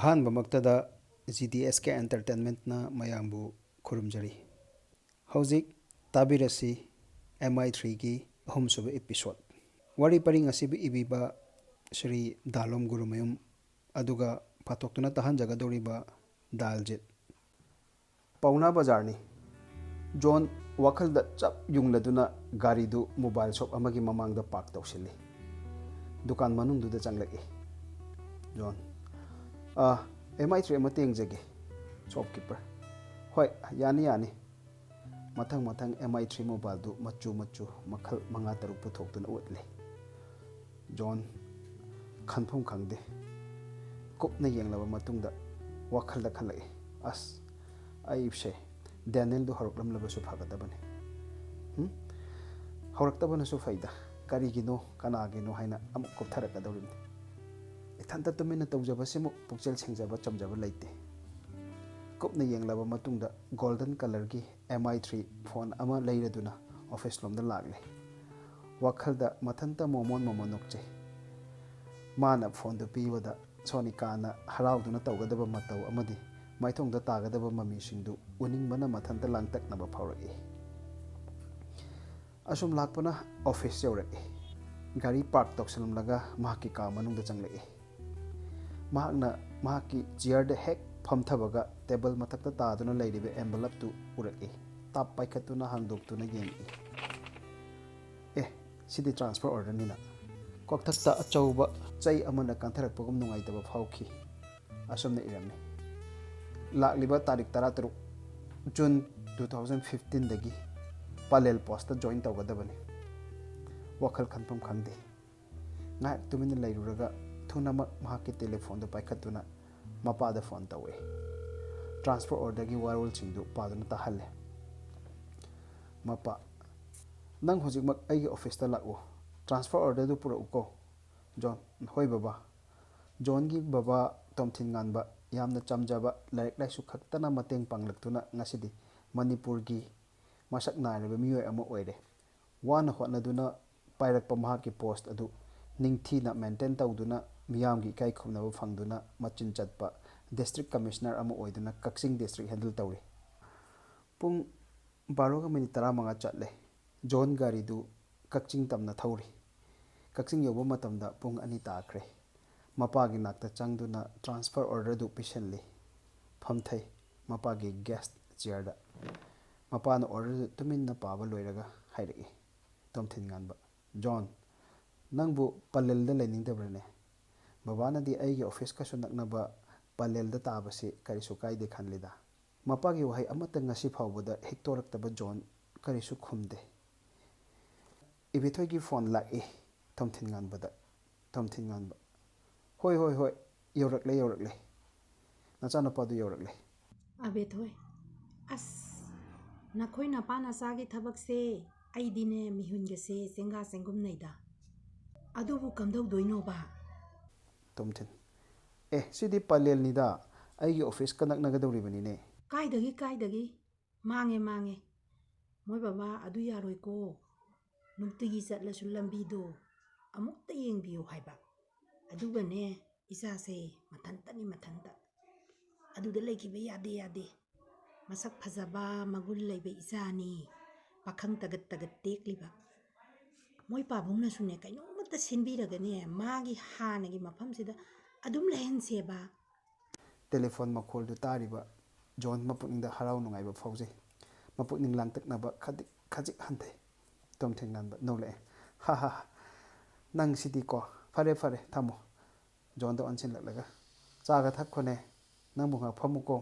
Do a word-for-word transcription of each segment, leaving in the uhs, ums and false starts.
ꯑꯍꯥꯟꯕꯃꯛꯇꯗ G D S ꯀꯦ ꯑꯦꯟꯇꯔꯇꯦꯟꯃꯦꯟꯠꯅ ꯃꯌꯥꯝꯕꯨ ꯈꯨꯔꯨꯝꯖꯔꯤ꯫ ꯍꯧꯖꯤꯛ ꯇꯥꯕꯤꯔꯁꯤ M ꯑꯥꯏ ꯊ꯭ꯔꯤꯒꯤ ꯑꯍꯨꯝꯁꯨꯕ ꯏꯄꯤꯁꯣꯠ꯫ ꯋꯥꯔꯤ ꯄꯔꯤꯡ ꯑꯁꯤꯕꯨ ꯏꯕꯤꯕ ꯁ꯭ꯔꯤ ꯗꯥꯂꯣꯝ ꯒꯨꯔꯨꯃꯌꯨꯝ, ꯑꯗꯨꯒ ꯄꯥꯊꯣꯛꯇꯨꯅ ꯇꯥꯍꯟꯖꯒꯗꯧꯔꯤꯕ ꯗꯥꯜꯖꯤꯠ꯫ ꯄꯥꯎꯅꯥ ꯕꯖꯥꯔꯅꯤ꯫ ꯖꯣꯟ ꯋꯥꯈꯜꯗ ꯆꯞ ꯌꯨꯡꯂꯗꯨꯅ ꯒꯥꯔꯤꯗꯨ ꯃꯣꯕꯥꯏꯜ ꯁꯣꯞ ꯑꯃꯒꯤ ꯃꯃꯥꯡꯗ ꯄꯥꯔꯛ ꯇꯧꯁꯤꯜꯂꯤ꯫ ꯗꯨꯀꯥꯟ ꯃꯅꯨꯡꯗꯨꯗ ꯆꯪꯂꯛꯏ꯫ ꯖꯣꯟ, "ꯑꯥ, ꯑꯦꯝ ꯑꯥꯏ ꯊ꯭ꯔꯤ ꯑꯃꯇ ꯌꯦꯡꯖꯒꯦ, ꯁꯣꯞꯀꯤꯄꯔ꯫" "ꯍꯣꯏ, ꯌꯥꯅꯤ, ꯌꯥꯅꯤ꯫" ꯃꯊꯪ ꯃꯊꯪ ꯑꯦꯝ ꯑꯥꯏ ꯊ꯭ꯔꯤ ꯃꯣꯕꯥꯏꯜꯗꯨ ꯃꯆꯨ ꯃꯆꯨ ꯃꯈꯜ ꯃꯉꯥ ꯇꯔꯨꯛ ꯄꯨꯊꯣꯛꯇꯨꯅ ꯎꯠꯂꯤ꯫ ꯖꯣꯟ ꯈꯟꯐꯝ ꯈꯪꯗꯦ꯫ ꯀꯨꯞꯅ ꯌꯦꯡꯂꯕ ꯃꯇꯨꯡꯗ ꯋꯥꯈꯜꯗ ꯈꯜꯂꯛꯏ, "ꯑꯁ, ꯑꯩꯁꯦ ꯗꯦꯅꯤꯜꯗꯨ ꯍꯧꯔꯛꯂꯝꯂꯕꯁꯨ ꯐꯒꯗꯕꯅꯤ꯫ ꯍꯨꯝ? ꯍꯧꯔꯛꯇꯕꯅꯁꯨ ꯐꯩꯗ꯫ ꯀꯔꯤꯒꯤꯅꯣ, ꯀꯅꯥꯒꯤꯅꯣ ꯍꯥꯏꯅ ꯑꯃꯨꯛ ꯀꯨꯞꯊꯔꯛꯀꯗꯧꯔꯤꯕꯅꯤ꯫ ꯏꯊꯟꯇ ꯇꯨꯃꯤꯟꯅ ꯇꯧꯖꯕꯁꯤꯃꯨꯛ ꯄꯨꯛꯆꯦꯜ ꯁꯦꯡꯖꯕ ꯆꯝꯖꯕ ꯂꯩꯇꯦ꯫" ꯀꯨꯞꯅ ꯌꯦꯡꯂꯕ ꯃꯇꯨꯡꯗ ꯒꯣꯜꯗꯟ ꯀꯂꯔꯒꯤ ꯑꯦꯝ ꯑꯥꯏ ꯊ꯭ꯔꯤ ꯐꯣꯟ ꯑꯃ ꯂꯩꯔꯗꯨꯅ ꯑꯣꯐꯤꯁ ꯂꯣꯝꯗ ꯂꯥꯛꯂꯦ꯫ ꯋꯥꯈꯜꯗ ꯃꯊꯟꯇ ꯃꯣꯃꯣꯟ ꯃꯣꯃꯣꯟ ꯅꯣꯛꯆꯩ꯫ ꯃꯥꯅ ꯐꯣꯟꯗꯨ ꯄꯤꯕꯗ ꯁꯣꯅꯤꯀꯥꯅ ꯍꯔꯥꯎꯗꯨꯅ ꯇꯧꯒꯗꯕ ꯃꯇꯧ ꯑꯃꯗꯤ ꯃꯥꯏꯊꯣꯡꯗ ꯇꯥꯒꯗꯕ ꯃꯃꯤꯁꯤꯡꯗꯨ ꯎꯅꯤꯡꯕꯅ ꯃꯊꯟꯇ ꯂꯥꯡꯇꯛꯅꯕ ꯐꯥꯎꯔꯛꯏ꯫ ꯑꯁꯨꯝ ꯂꯥꯛꯄꯅ ꯑꯣꯐꯤꯁ ꯌꯧꯔꯛꯏ꯫ ꯒꯥꯔꯤ ꯄꯥꯔꯛ ꯇꯧꯁꯤꯜꯂꯝꯂꯒ ꯃꯍꯥꯛꯀꯤ ꯀꯥ ꯃꯅꯨꯡꯗ ꯆꯪꯂꯛꯏ꯫ ꯃꯍꯥꯛꯅ ꯃꯍꯥꯛꯀꯤ ꯆꯤꯌꯔꯗ ꯍꯦꯛ ꯐꯝꯊꯕꯒ ꯇꯦꯕꯜ ꯃꯊꯛꯇ ꯇꯥꯗꯨꯅ ꯂꯩꯔꯤꯕ ꯑꯦꯟꯚꯂꯞꯇꯨ ꯎꯔꯛꯏ꯫ ꯇꯥꯞ ꯄꯥꯏꯈꯠꯇꯨꯅ ꯍꯥꯡꯗꯣꯛꯇꯨꯅ ꯌꯦꯡꯏ꯫ "ꯑꯦ, ꯁꯤꯗꯤ ꯇ꯭ꯔꯥꯟꯁꯐꯔ ꯑꯣꯔꯗꯔꯅꯤꯅ꯫" ꯀꯣꯛꯊꯛꯇ ꯑꯆꯧꯕ ꯆꯩ ꯑꯃꯅ ꯀꯟꯊꯔꯛꯄꯒꯨꯝ ꯅꯨꯡꯉꯥꯏꯇꯕ ꯐꯥꯎꯈꯤ꯫ ꯑꯁꯨꯝꯅ ꯏꯔꯝꯃꯤ, "ꯂꯥꯛꯂꯤꯕ ꯇꯥꯔꯤꯛ ꯇꯔꯥꯇꯔꯨꯛ ꯖꯨꯟ ꯇꯨ ꯊꯥꯎꯖꯟ ꯐꯤꯐꯇꯤꯟꯗꯒꯤ ꯄꯂꯦꯜ ꯄꯣꯁꯇ ꯖꯣꯏꯟ ꯇꯧꯒꯗꯕꯅꯤ꯫" ꯋꯥꯈꯜ ꯈꯟꯐꯝ ꯈꯪꯗꯦ꯫ ꯉꯥꯏꯍꯥꯛ ꯇꯨꯃꯤꯟꯅ ꯂꯩꯔꯨꯔꯒ ꯊꯨꯅꯃꯛ ꯃꯍꯥꯛꯀꯤ ꯇꯦꯂꯤꯐꯣꯟꯗꯨ ꯄꯥꯏꯈꯠꯇꯨꯅ ꯃꯄꯥꯗ ꯐꯣꯟ ꯇꯧꯏ꯫ ꯇ꯭ꯔꯥꯟꯁꯐꯔ ꯑꯣꯔꯗꯔꯒꯤ ꯋꯥꯔꯣꯜꯁꯤꯡꯗꯨ ꯄꯥꯗꯨꯅ ꯇꯥꯍꯜꯂꯦ꯫ "ꯃꯄꯥ, ꯅꯪ ꯍꯧꯖꯤꯛꯃꯛ ꯑꯩꯒꯤ ꯑꯣꯐꯤꯁꯇ ꯂꯥꯛꯎ꯫ ꯇ꯭ꯔꯥꯟꯁꯐꯔ ꯑꯣꯔꯗꯔꯗꯨ ꯄꯨꯔꯛꯎꯀꯣ꯫" ꯖꯣꯟ, "ꯍꯣꯏ ꯕꯕꯥ꯫" ꯖꯣꯟꯒꯤ ꯕꯕꯥ ꯇꯣꯝꯊꯤꯟ ꯉꯥꯟꯕ ꯌꯥꯝꯅ ꯆꯝꯖꯕ, ꯂꯥꯏꯔꯤꯛ ꯂꯥꯏꯁꯨ ꯈꯛꯇꯅ ꯃꯇꯦꯡ ꯄꯥꯡꯂꯛꯇꯨꯅ ꯉꯁꯤꯗꯤ ꯃꯅꯤꯄꯨꯔꯒꯤ ꯃꯁꯛ ꯅꯥꯏꯔꯕ ꯃꯤꯑꯣꯏ ꯑꯃ ꯑꯣꯏꯔꯦ꯫ ꯋꯥꯅ ꯍꯣꯠꯅꯗꯨꯅ ꯄꯥꯏꯔꯛꯄ ꯃꯍꯥꯛꯀꯤ ꯄꯣꯁ ꯑꯗꯨ ꯅꯤꯡꯊꯤꯅ ꯃꯦꯟꯇꯦꯟ ꯇꯧꯗꯨꯅ ꯃꯤꯌꯥꯝꯒꯤ ꯏꯀꯥꯏ ꯈꯨꯝꯅꯕ ꯐꯪꯗꯨꯅ ꯃꯆꯤꯟ ꯆꯠꯄ district commissioner ꯑꯃ ꯑꯣꯏꯗꯨꯅ ꯀꯛꯆꯤꯡ district handle ꯇꯧꯔꯤ꯫ ꯄꯨꯡ ꯕꯥꯔꯣꯒ ꯃꯤꯅꯤꯠ ꯇꯔꯥꯃꯉꯥ ꯆꯠꯂꯦ꯫ ꯖꯣꯟ ꯒꯥꯔꯤꯗꯨ ꯀꯛꯆꯤꯡ ꯇꯝꯅ ꯊꯧꯔꯤ꯫ ꯀꯛꯆꯤꯡ ꯌꯧꯕ ꯃꯇꯝꯗ ꯄꯨꯡ ꯑꯅꯤ ꯇꯥꯈ꯭ꯔꯦ꯫ ꯃꯄꯥꯒꯤ ꯅꯥꯛꯇ ꯆꯪꯗꯨꯅ transfer order ꯗꯨ ꯄꯤꯁꯤꯜꯂꯤ꯫ ꯐꯝꯊꯩ꯫ ꯃꯄꯥꯒꯤ guest chair ꯗ꯫ ꯃꯄꯥꯅ order ꯗꯨ ꯇꯨꯃꯤꯟꯅ ꯄꯥꯕ ꯂꯣꯏꯔꯒ ꯍꯥꯏꯔꯛꯏ, ꯇꯣꯝꯊꯤꯟ ꯉꯥꯟꯕ, "ꯖꯣꯟ, ꯅꯪꯕꯨ ꯄꯂꯦꯜꯗ ꯂꯩꯅꯤꯡꯗꯕ꯭ꯔꯅꯦ? ꯕꯕꯥꯅꯗꯤ ꯑꯩꯒꯤ office ꯀꯁꯨ ꯅꯛꯅꯕ ꯄꯂꯦꯜꯗ ꯇꯥꯕꯁꯤ ꯀꯔꯤꯁꯨ ꯀꯥꯏꯗꯦ ꯈꯜꯂꯤꯗ꯫" ꯃꯄꯥꯒꯤ ꯋꯥꯍꯩ ꯑꯃꯠꯇ ꯉꯁꯤ ꯐꯥꯎꯕꯗ ꯍꯤꯛꯇꯣꯔꯛꯇꯕ ꯖꯣꯟ ꯀꯔꯤꯁꯨ ꯈꯨꯝꯗꯦ꯫ ꯏꯕꯦꯊꯣꯏꯒꯤ phone ꯂꯥꯛꯏ꯫ ꯇꯣꯝꯊꯤꯟ ꯉꯥꯟꯕꯗ꯫ ꯇꯣꯝꯊꯤꯟ ꯉꯥꯟꯕ, "ꯍꯣꯏ, ꯍꯣꯏ, ꯍꯣꯏ, ꯌꯧꯔꯛꯂꯦ, ꯌꯧꯔꯛꯂꯦ꯫ ꯅꯆꯥꯅꯨꯄꯥꯗꯨ ꯌꯧꯔꯛꯂꯦ꯫" ꯑꯕꯦꯊꯣꯏ, "ꯑꯁ, ꯅꯈꯣꯏ ꯅꯄꯥ ꯅꯆꯥꯒꯤ ꯊꯕꯛꯁꯦ, ꯑꯩꯗꯤꯅꯦ ꯃꯤꯍꯨꯟꯒꯁꯦ ꯆꯦꯡꯒꯥ ꯆꯦꯡꯒꯨꯝꯅꯩꯗ꯫ ꯑꯗꯨꯕꯨ ꯀꯝꯗꯧꯗꯣꯏꯅꯣꯕ?" ꯇꯣꯝꯊꯤꯟ, "ꯑꯦ, ꯁꯤꯗꯤ ꯄꯂꯦꯜꯅꯤꯗ, ꯑꯩꯒꯤ office ꯀ ꯅꯛꯅꯒꯗꯧꯔꯤꯕꯅꯤꯅꯦ꯫" "ꯀꯥꯏꯗꯒꯤ, ꯀꯥꯏꯗꯒꯤ? ꯃꯥꯡꯉꯦ, ꯃꯥꯡꯉꯦ꯫ ꯃꯣꯏ ꯕꯕꯥ ꯑꯗꯨ ꯌꯥꯔꯣꯏꯀꯣ꯫ ꯅꯨꯡꯇꯤꯒꯤ ꯆꯠꯂꯁꯨ ꯂꯝꯕꯤꯗꯣ ꯑꯃꯨꯛꯇ ꯌꯦꯡꯕꯤꯌꯨ ꯍꯥꯏꯕ꯫ ꯑꯗꯨꯒꯅꯦ, ꯏꯆꯥꯁꯦ ꯃꯊꯟꯇꯅꯤ, ꯃꯊꯟꯇ꯫ ꯑꯗꯨꯗ ꯂꯩꯈꯤꯕ ꯌꯥꯗꯦ, ꯌꯥꯗꯦ꯫ ꯃꯁꯛ ꯐꯖꯕ, ꯃꯒꯨꯟ ꯂꯩꯕ ꯏꯆꯥꯅꯤ꯫ ꯄꯥꯈꯪ ꯇꯒꯠ ꯇꯒꯠ ꯇꯦꯛꯂꯤꯕ꯫ ꯃꯣꯏ ꯄꯥꯕꯨꯡꯅꯁꯨꯅꯦ, ꯀꯩꯅꯣꯝꯃꯇ ꯁꯤꯟꯕꯤꯔꯒꯅꯦ, ꯃꯥꯒꯤ ꯍꯥꯟꯅꯒꯤ ꯃꯐꯝꯁꯤꯗ ꯑꯗꯨꯝ ꯂꯩꯍꯟꯁꯦꯕ꯫" Telephone ꯃꯈꯣꯜꯗꯨ ꯇꯥꯔꯤꯕ ꯖꯣꯟ ꯃꯄꯨꯛꯅꯤꯡꯗ ꯍꯔꯥꯎ ꯅꯨꯡꯉꯥꯏꯕ ꯐꯥꯎꯖꯩ꯫ ꯃꯄꯨꯛꯅꯤꯡ ꯂꯥꯡꯇꯛꯅꯕ ꯈꯖꯤꯛ ꯈꯖꯤꯛ ꯍꯟꯊꯩ꯫ ꯇꯣꯝꯊꯤꯟ ꯉꯥꯟꯕ ꯅꯣꯛꯂꯛꯑꯦ꯫ "ꯍꯥ ꯍꯥ ꯍꯥ, ꯅꯪ ꯁꯤꯗꯤꯀꯣ꯫ ꯐꯔꯦ ꯐꯔꯦ, ꯊꯝꯃꯣ꯫" ꯖꯣꯟꯗ ꯑꯣꯟꯁꯤꯜꯂꯛꯂꯒ, "ꯆꯥꯒ ꯊꯛꯈꯣꯅꯦ, ꯅꯪꯕꯨ ꯉꯥꯏꯍꯥꯛ ꯐꯝꯃꯨꯀꯣ꯫"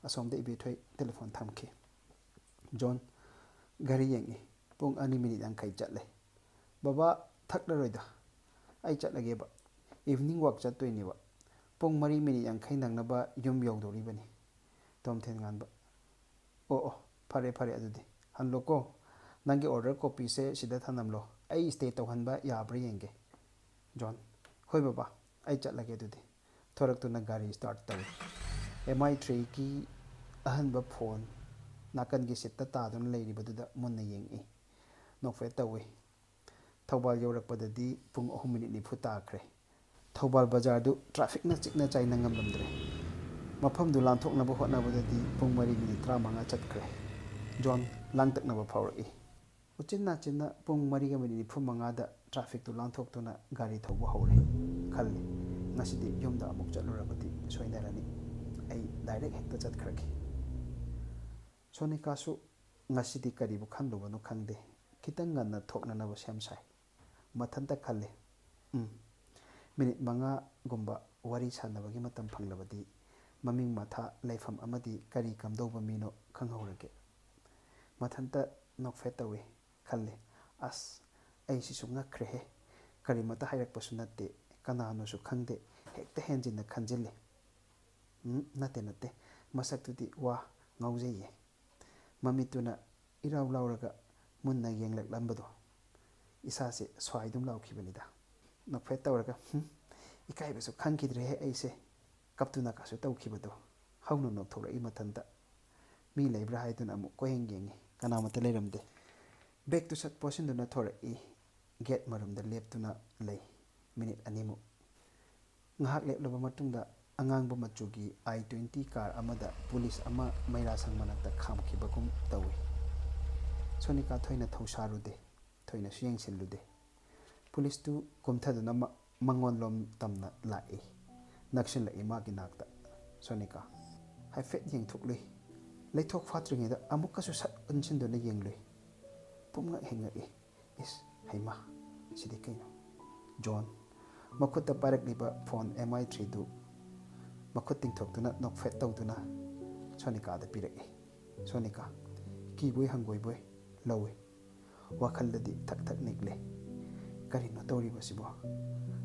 ꯑꯁꯣꯝꯗ ꯏꯕꯦꯊꯣꯏ telephone ꯊꯝꯈꯤ꯫ ꯖꯣꯟ ꯘꯔꯤ ꯌꯦꯡꯏ꯫ ꯄꯨꯡ ꯑꯅꯤ ꯃꯤꯅꯤꯠ ꯌꯥꯡꯈꯩ ꯆꯠꯂꯦ꯫ "ꯕꯕꯥ, ꯊꯛꯂꯔꯣꯏꯗ, ꯑꯩ ꯆꯠꯂꯒꯦꯕ꯫ Evening walk ꯆꯠꯇꯣꯏꯅꯦꯕ꯫ ꯄꯨꯡ ꯃꯔꯤ ꯃꯤꯅꯤꯠ ꯌꯥꯡꯈꯩ ꯅꯪꯅꯕ ꯌꯨꯝ ꯌꯧꯗꯧꯔꯤꯕꯅꯤ꯫" ꯇꯣꯝꯊꯤꯟ ꯉꯥꯟꯕ, "ꯑꯣ ꯑꯣ, ꯐꯔꯦ ꯐꯔꯦ, ꯑꯗꯨꯗꯤ ꯍꯜꯂꯣꯀꯣ꯫ ꯅꯪꯒꯤ order copy ꯁꯦ ꯁꯤꯗ ꯊꯅꯝꯂꯣ, ꯑꯩ stay ꯇꯧꯍꯟꯕ ꯌꯥꯕ꯭ꯔꯥ ꯌꯦꯡꯒꯦ꯫" ꯖꯣꯟ, "ꯍꯣꯏ ꯕꯕꯥ, ꯑꯩ ꯆꯠꯂꯒꯦ ꯑꯗꯨꯗꯤ꯫" ꯊꯣꯔꯛꯇꯨꯅ ꯒꯥꯔꯤ start ꯇꯧꯏ꯫ M I three ꯒꯤ ꯑꯍꯟꯕ phone ꯅꯥꯀꯟꯒꯤ seat ꯇ ꯇꯥꯗꯨꯅ ꯂꯩꯔꯤꯕꯗꯨꯗ ꯃꯨꯟꯅ ꯌꯦꯡꯏ꯫ ꯅꯣꯛꯐꯦꯠ ꯇꯧꯏ꯫ ꯊꯧꯕꯥꯜ ꯌꯧꯔꯛꯄꯗꯗꯤ ꯄꯨꯡ ꯑꯍꯨꯝ ꯃꯤꯅꯤꯠ ꯅꯤꯐꯨ ꯇꯥꯈ꯭ꯔꯦ꯫ ꯊꯧꯕꯥꯜ ꯕꯖꯥꯔꯗꯨ ꯇ꯭ꯔꯥꯐꯤꯛꯅ ꯆꯤꯛꯅ ꯆꯥꯏꯅ ꯉꯝꯂꯝꯗ꯭ꯔꯦ꯫ ꯃꯐꯝꯗꯨ ꯂꯥꯟꯊꯣꯛꯅꯕ ꯍꯣꯠꯅꯕꯗꯗꯤ ꯄꯨꯡ ꯃꯔꯤ ꯃꯤꯅꯤꯠ ꯇꯔꯥꯃꯉꯥ ꯆꯠꯈ꯭ꯔꯦ꯫ ꯖꯣꯟ ꯂꯥꯡꯇꯛꯅꯕ ꯐꯥꯎꯔꯛꯏ꯫ ꯎꯆꯤꯟ ꯅꯥꯆꯤꯟꯅ ꯄꯨꯡ ꯃꯔꯤꯒ ꯃꯤꯅꯤꯠ ꯅꯤꯐꯨ ꯃꯉꯥꯗ ꯇ꯭ꯔꯥꯐꯤꯛꯇꯨ ꯂꯥꯟꯊꯣꯛꯇꯨꯅ ꯒꯥꯔꯤ ꯊꯧꯕ ꯍꯧꯔꯦ꯫ ꯈꯜꯂꯤ, "ꯉꯁꯤꯗꯤ ꯌꯨꯝꯗ ꯑꯃꯨꯛ ꯆꯠꯂꯨꯔꯕꯗꯤ ꯁꯣꯏꯅꯔꯅꯤ꯫ ꯑꯩ ꯗꯥꯏꯔꯦꯛ ꯍꯦꯛꯇ ꯆꯠꯈ꯭ꯔꯒꯦ"꯫ ꯁꯣꯅꯤꯀꯥꯁꯨ ꯉꯁꯤꯗꯤ ꯀꯔꯤꯕꯨ ꯈꯜꯂꯨꯕꯅꯣ ꯈꯪꯗꯦ, ꯈꯤꯇꯪ ꯉꯟꯅ ꯊꯣꯛꯅꯅꯕ ꯁꯦꯝ ꯁꯥꯏ꯫ ꯃꯊꯟꯇ ꯈꯜꯂꯤ, "ꯎꯝ, ꯃꯤꯅꯤꯠ ꯃꯉꯥꯒꯨꯝꯕ ꯋꯥꯔꯤ ꯁꯥꯟꯅꯕꯒꯤ ꯃꯇꯝ ꯐꯪꯂꯕꯗꯤ ꯃꯃꯤꯡ ꯃꯊꯥ, ꯂꯩꯐꯝ ꯑꯃꯗꯤ ꯀꯔꯤ ꯀꯝꯗꯧꯕ ꯃꯤꯅꯣ ꯈꯪꯍꯧꯔꯒꯦ"꯫ ꯃꯊꯟꯇ ꯅꯣꯛꯐꯦꯠ ꯇꯧꯏ꯫ ꯈꯜꯂꯤ, "ꯑꯁ, ꯑꯩꯁꯤꯁꯨ ꯉꯛꯈ꯭ꯔꯦꯍꯦ꯫ ꯀꯔꯤꯃꯠꯇ ꯍꯥꯏꯔꯛꯄꯁꯨ ꯅꯠꯇꯦ, ꯀꯅꯥꯅꯣꯁꯨ ꯈꯪꯗꯦ, ꯍꯦꯛꯇ ꯍꯦꯟꯖꯤꯟꯅ ꯈꯟꯖꯤꯜꯂꯤ꯫ ꯎꯝ, ꯅꯠꯇꯦ, ꯅꯠꯇꯦ, ꯃꯁꯛꯇꯨꯗꯤ ꯋꯥ ꯉꯥꯎꯖꯩꯌꯦ"꯫ ꯃꯃꯤꯠꯇꯨꯅ ꯏꯔꯥꯎ ꯂꯥꯎꯔꯒ ꯃꯨꯟꯅ ꯌꯦꯡꯂꯛꯂꯝꯕꯗꯣ ꯏꯁꯥꯁꯦ ꯁ꯭ꯋꯥꯏꯗꯨꯝ ꯂꯥꯎꯈꯤꯕꯅꯤꯗ꯫ ꯅꯣꯛꯐꯦꯠ ꯇꯧꯔꯒ, "ꯍꯨꯝ, ꯏꯀꯥꯏꯕꯁꯨ ꯈꯪꯈꯤꯗ꯭ꯔꯦꯍꯦ ꯑꯩꯁꯦ"꯫ ꯀꯞꯇꯨꯅ ꯀꯥꯁꯨ ꯇꯧꯈꯤꯕꯗꯣ ꯍꯧꯅ ꯅꯣꯛꯊꯣꯛꯂꯛꯏ ꯃꯊꯟꯇ꯫ ꯃꯤ ꯂꯩꯕ꯭ꯔꯥ ꯍꯥꯏꯗꯨꯅ ꯑꯃꯨꯛ ꯀꯣꯏꯌꯦꯡ ꯌꯦꯡꯉꯤ, ꯀꯅꯥꯃꯠꯇ ꯂꯩꯔꯝꯗꯦ꯫ ꯕꯦꯒꯇꯨ ꯁꯠ ꯄꯣꯠꯁꯤꯟꯗꯨꯅ ꯊꯣꯔꯛꯏ꯫ ꯒꯦꯠ ꯃꯔꯨꯝꯗ ꯂꯦꯞꯇꯨꯅ ꯂꯩ꯫ ꯃꯤꯅꯤꯠ ꯑꯅꯤꯃꯨꯛ꯫ ꯉꯥꯏꯍꯥꯛ ꯂꯦꯞꯂꯕ ꯃꯇꯨꯡꯗ ꯑꯉꯥꯡꯕ ꯃꯆꯨꯒꯤ ꯑꯥꯏ ꯇ꯭ꯋꯦꯟꯇꯤ ꯀꯥꯔ ꯑꯃꯗ ꯄꯨꯂꯤꯁ ꯑꯃ ꯃꯩꯔꯥꯁꯪ ꯃꯅꯥꯛꯇ ꯈꯥꯝꯈꯤꯕꯒꯨꯝ ꯇꯧꯏ꯫ ꯁꯣꯅꯤꯀꯥ ꯊꯣꯏꯅ ꯊꯧꯁꯥꯔꯨꯗꯦ, ꯊꯣꯏꯅꯁꯨ ꯌꯦꯡꯁꯤꯜꯂꯨꯗꯦ꯫ ꯄꯨꯂꯤꯁꯇꯨ ꯀꯨꯝꯊꯗꯨꯅ ꯃ-, ꯃꯉꯣꯟꯂꯣꯝ ꯇꯝꯅ ꯂꯥꯛꯏ꯫ ꯅꯛꯁꯤꯜꯂꯛꯏ ꯃꯥꯒꯤ ꯅꯥꯛꯇ꯫ ꯁꯣꯅꯤꯀꯥ ꯍꯥꯏꯐꯦꯠ ꯌꯦꯡꯊꯣꯛꯂꯨꯏ꯫ ꯂꯩꯊꯣꯛ ꯐꯥꯠꯇ꯭ꯔꯤꯉꯩꯗ ꯑꯃꯨꯛꯀꯁꯨ ꯁꯠ ꯑꯣꯟꯁꯤꯟꯗꯨꯅ ꯌꯦꯡꯂꯨꯏ꯫ ꯄꯨꯝꯉꯛ ꯍꯦꯛ ꯉꯛꯏ꯫ "ꯏꯁ, ꯍꯩꯃꯥ, ꯁꯤꯗꯤ ꯀꯩꯅꯣ?" ꯖꯣꯟ ꯃꯈꯨꯠꯇ ꯄꯥꯏꯔꯛꯂꯤꯕ ꯐꯣꯟ ꯑꯦꯝ ꯑꯥꯏ ꯊ꯭ꯔꯤꯗꯨ ꯃꯈꯨꯠ ꯇꯤꯡꯊꯣꯛꯇꯨꯅ ꯅꯣꯛꯐꯦꯠ ꯇꯧꯗꯨꯅ ꯁꯣꯅꯤꯀꯥꯗ ꯄꯤꯔꯛꯏ꯫ ꯁꯣꯅꯤꯀꯥ ꯀꯤꯕꯣꯏ ꯍꯪꯒꯣꯏꯕꯣꯏ ꯂꯧꯏ꯫ ꯋꯥꯈꯜꯗꯗꯤ ꯊꯛ ꯊꯛ ꯅꯤꯛꯂꯦ꯫ "ꯀꯔꯤꯅꯣ ꯇꯧꯔꯤꯕꯁꯤꯕꯣ?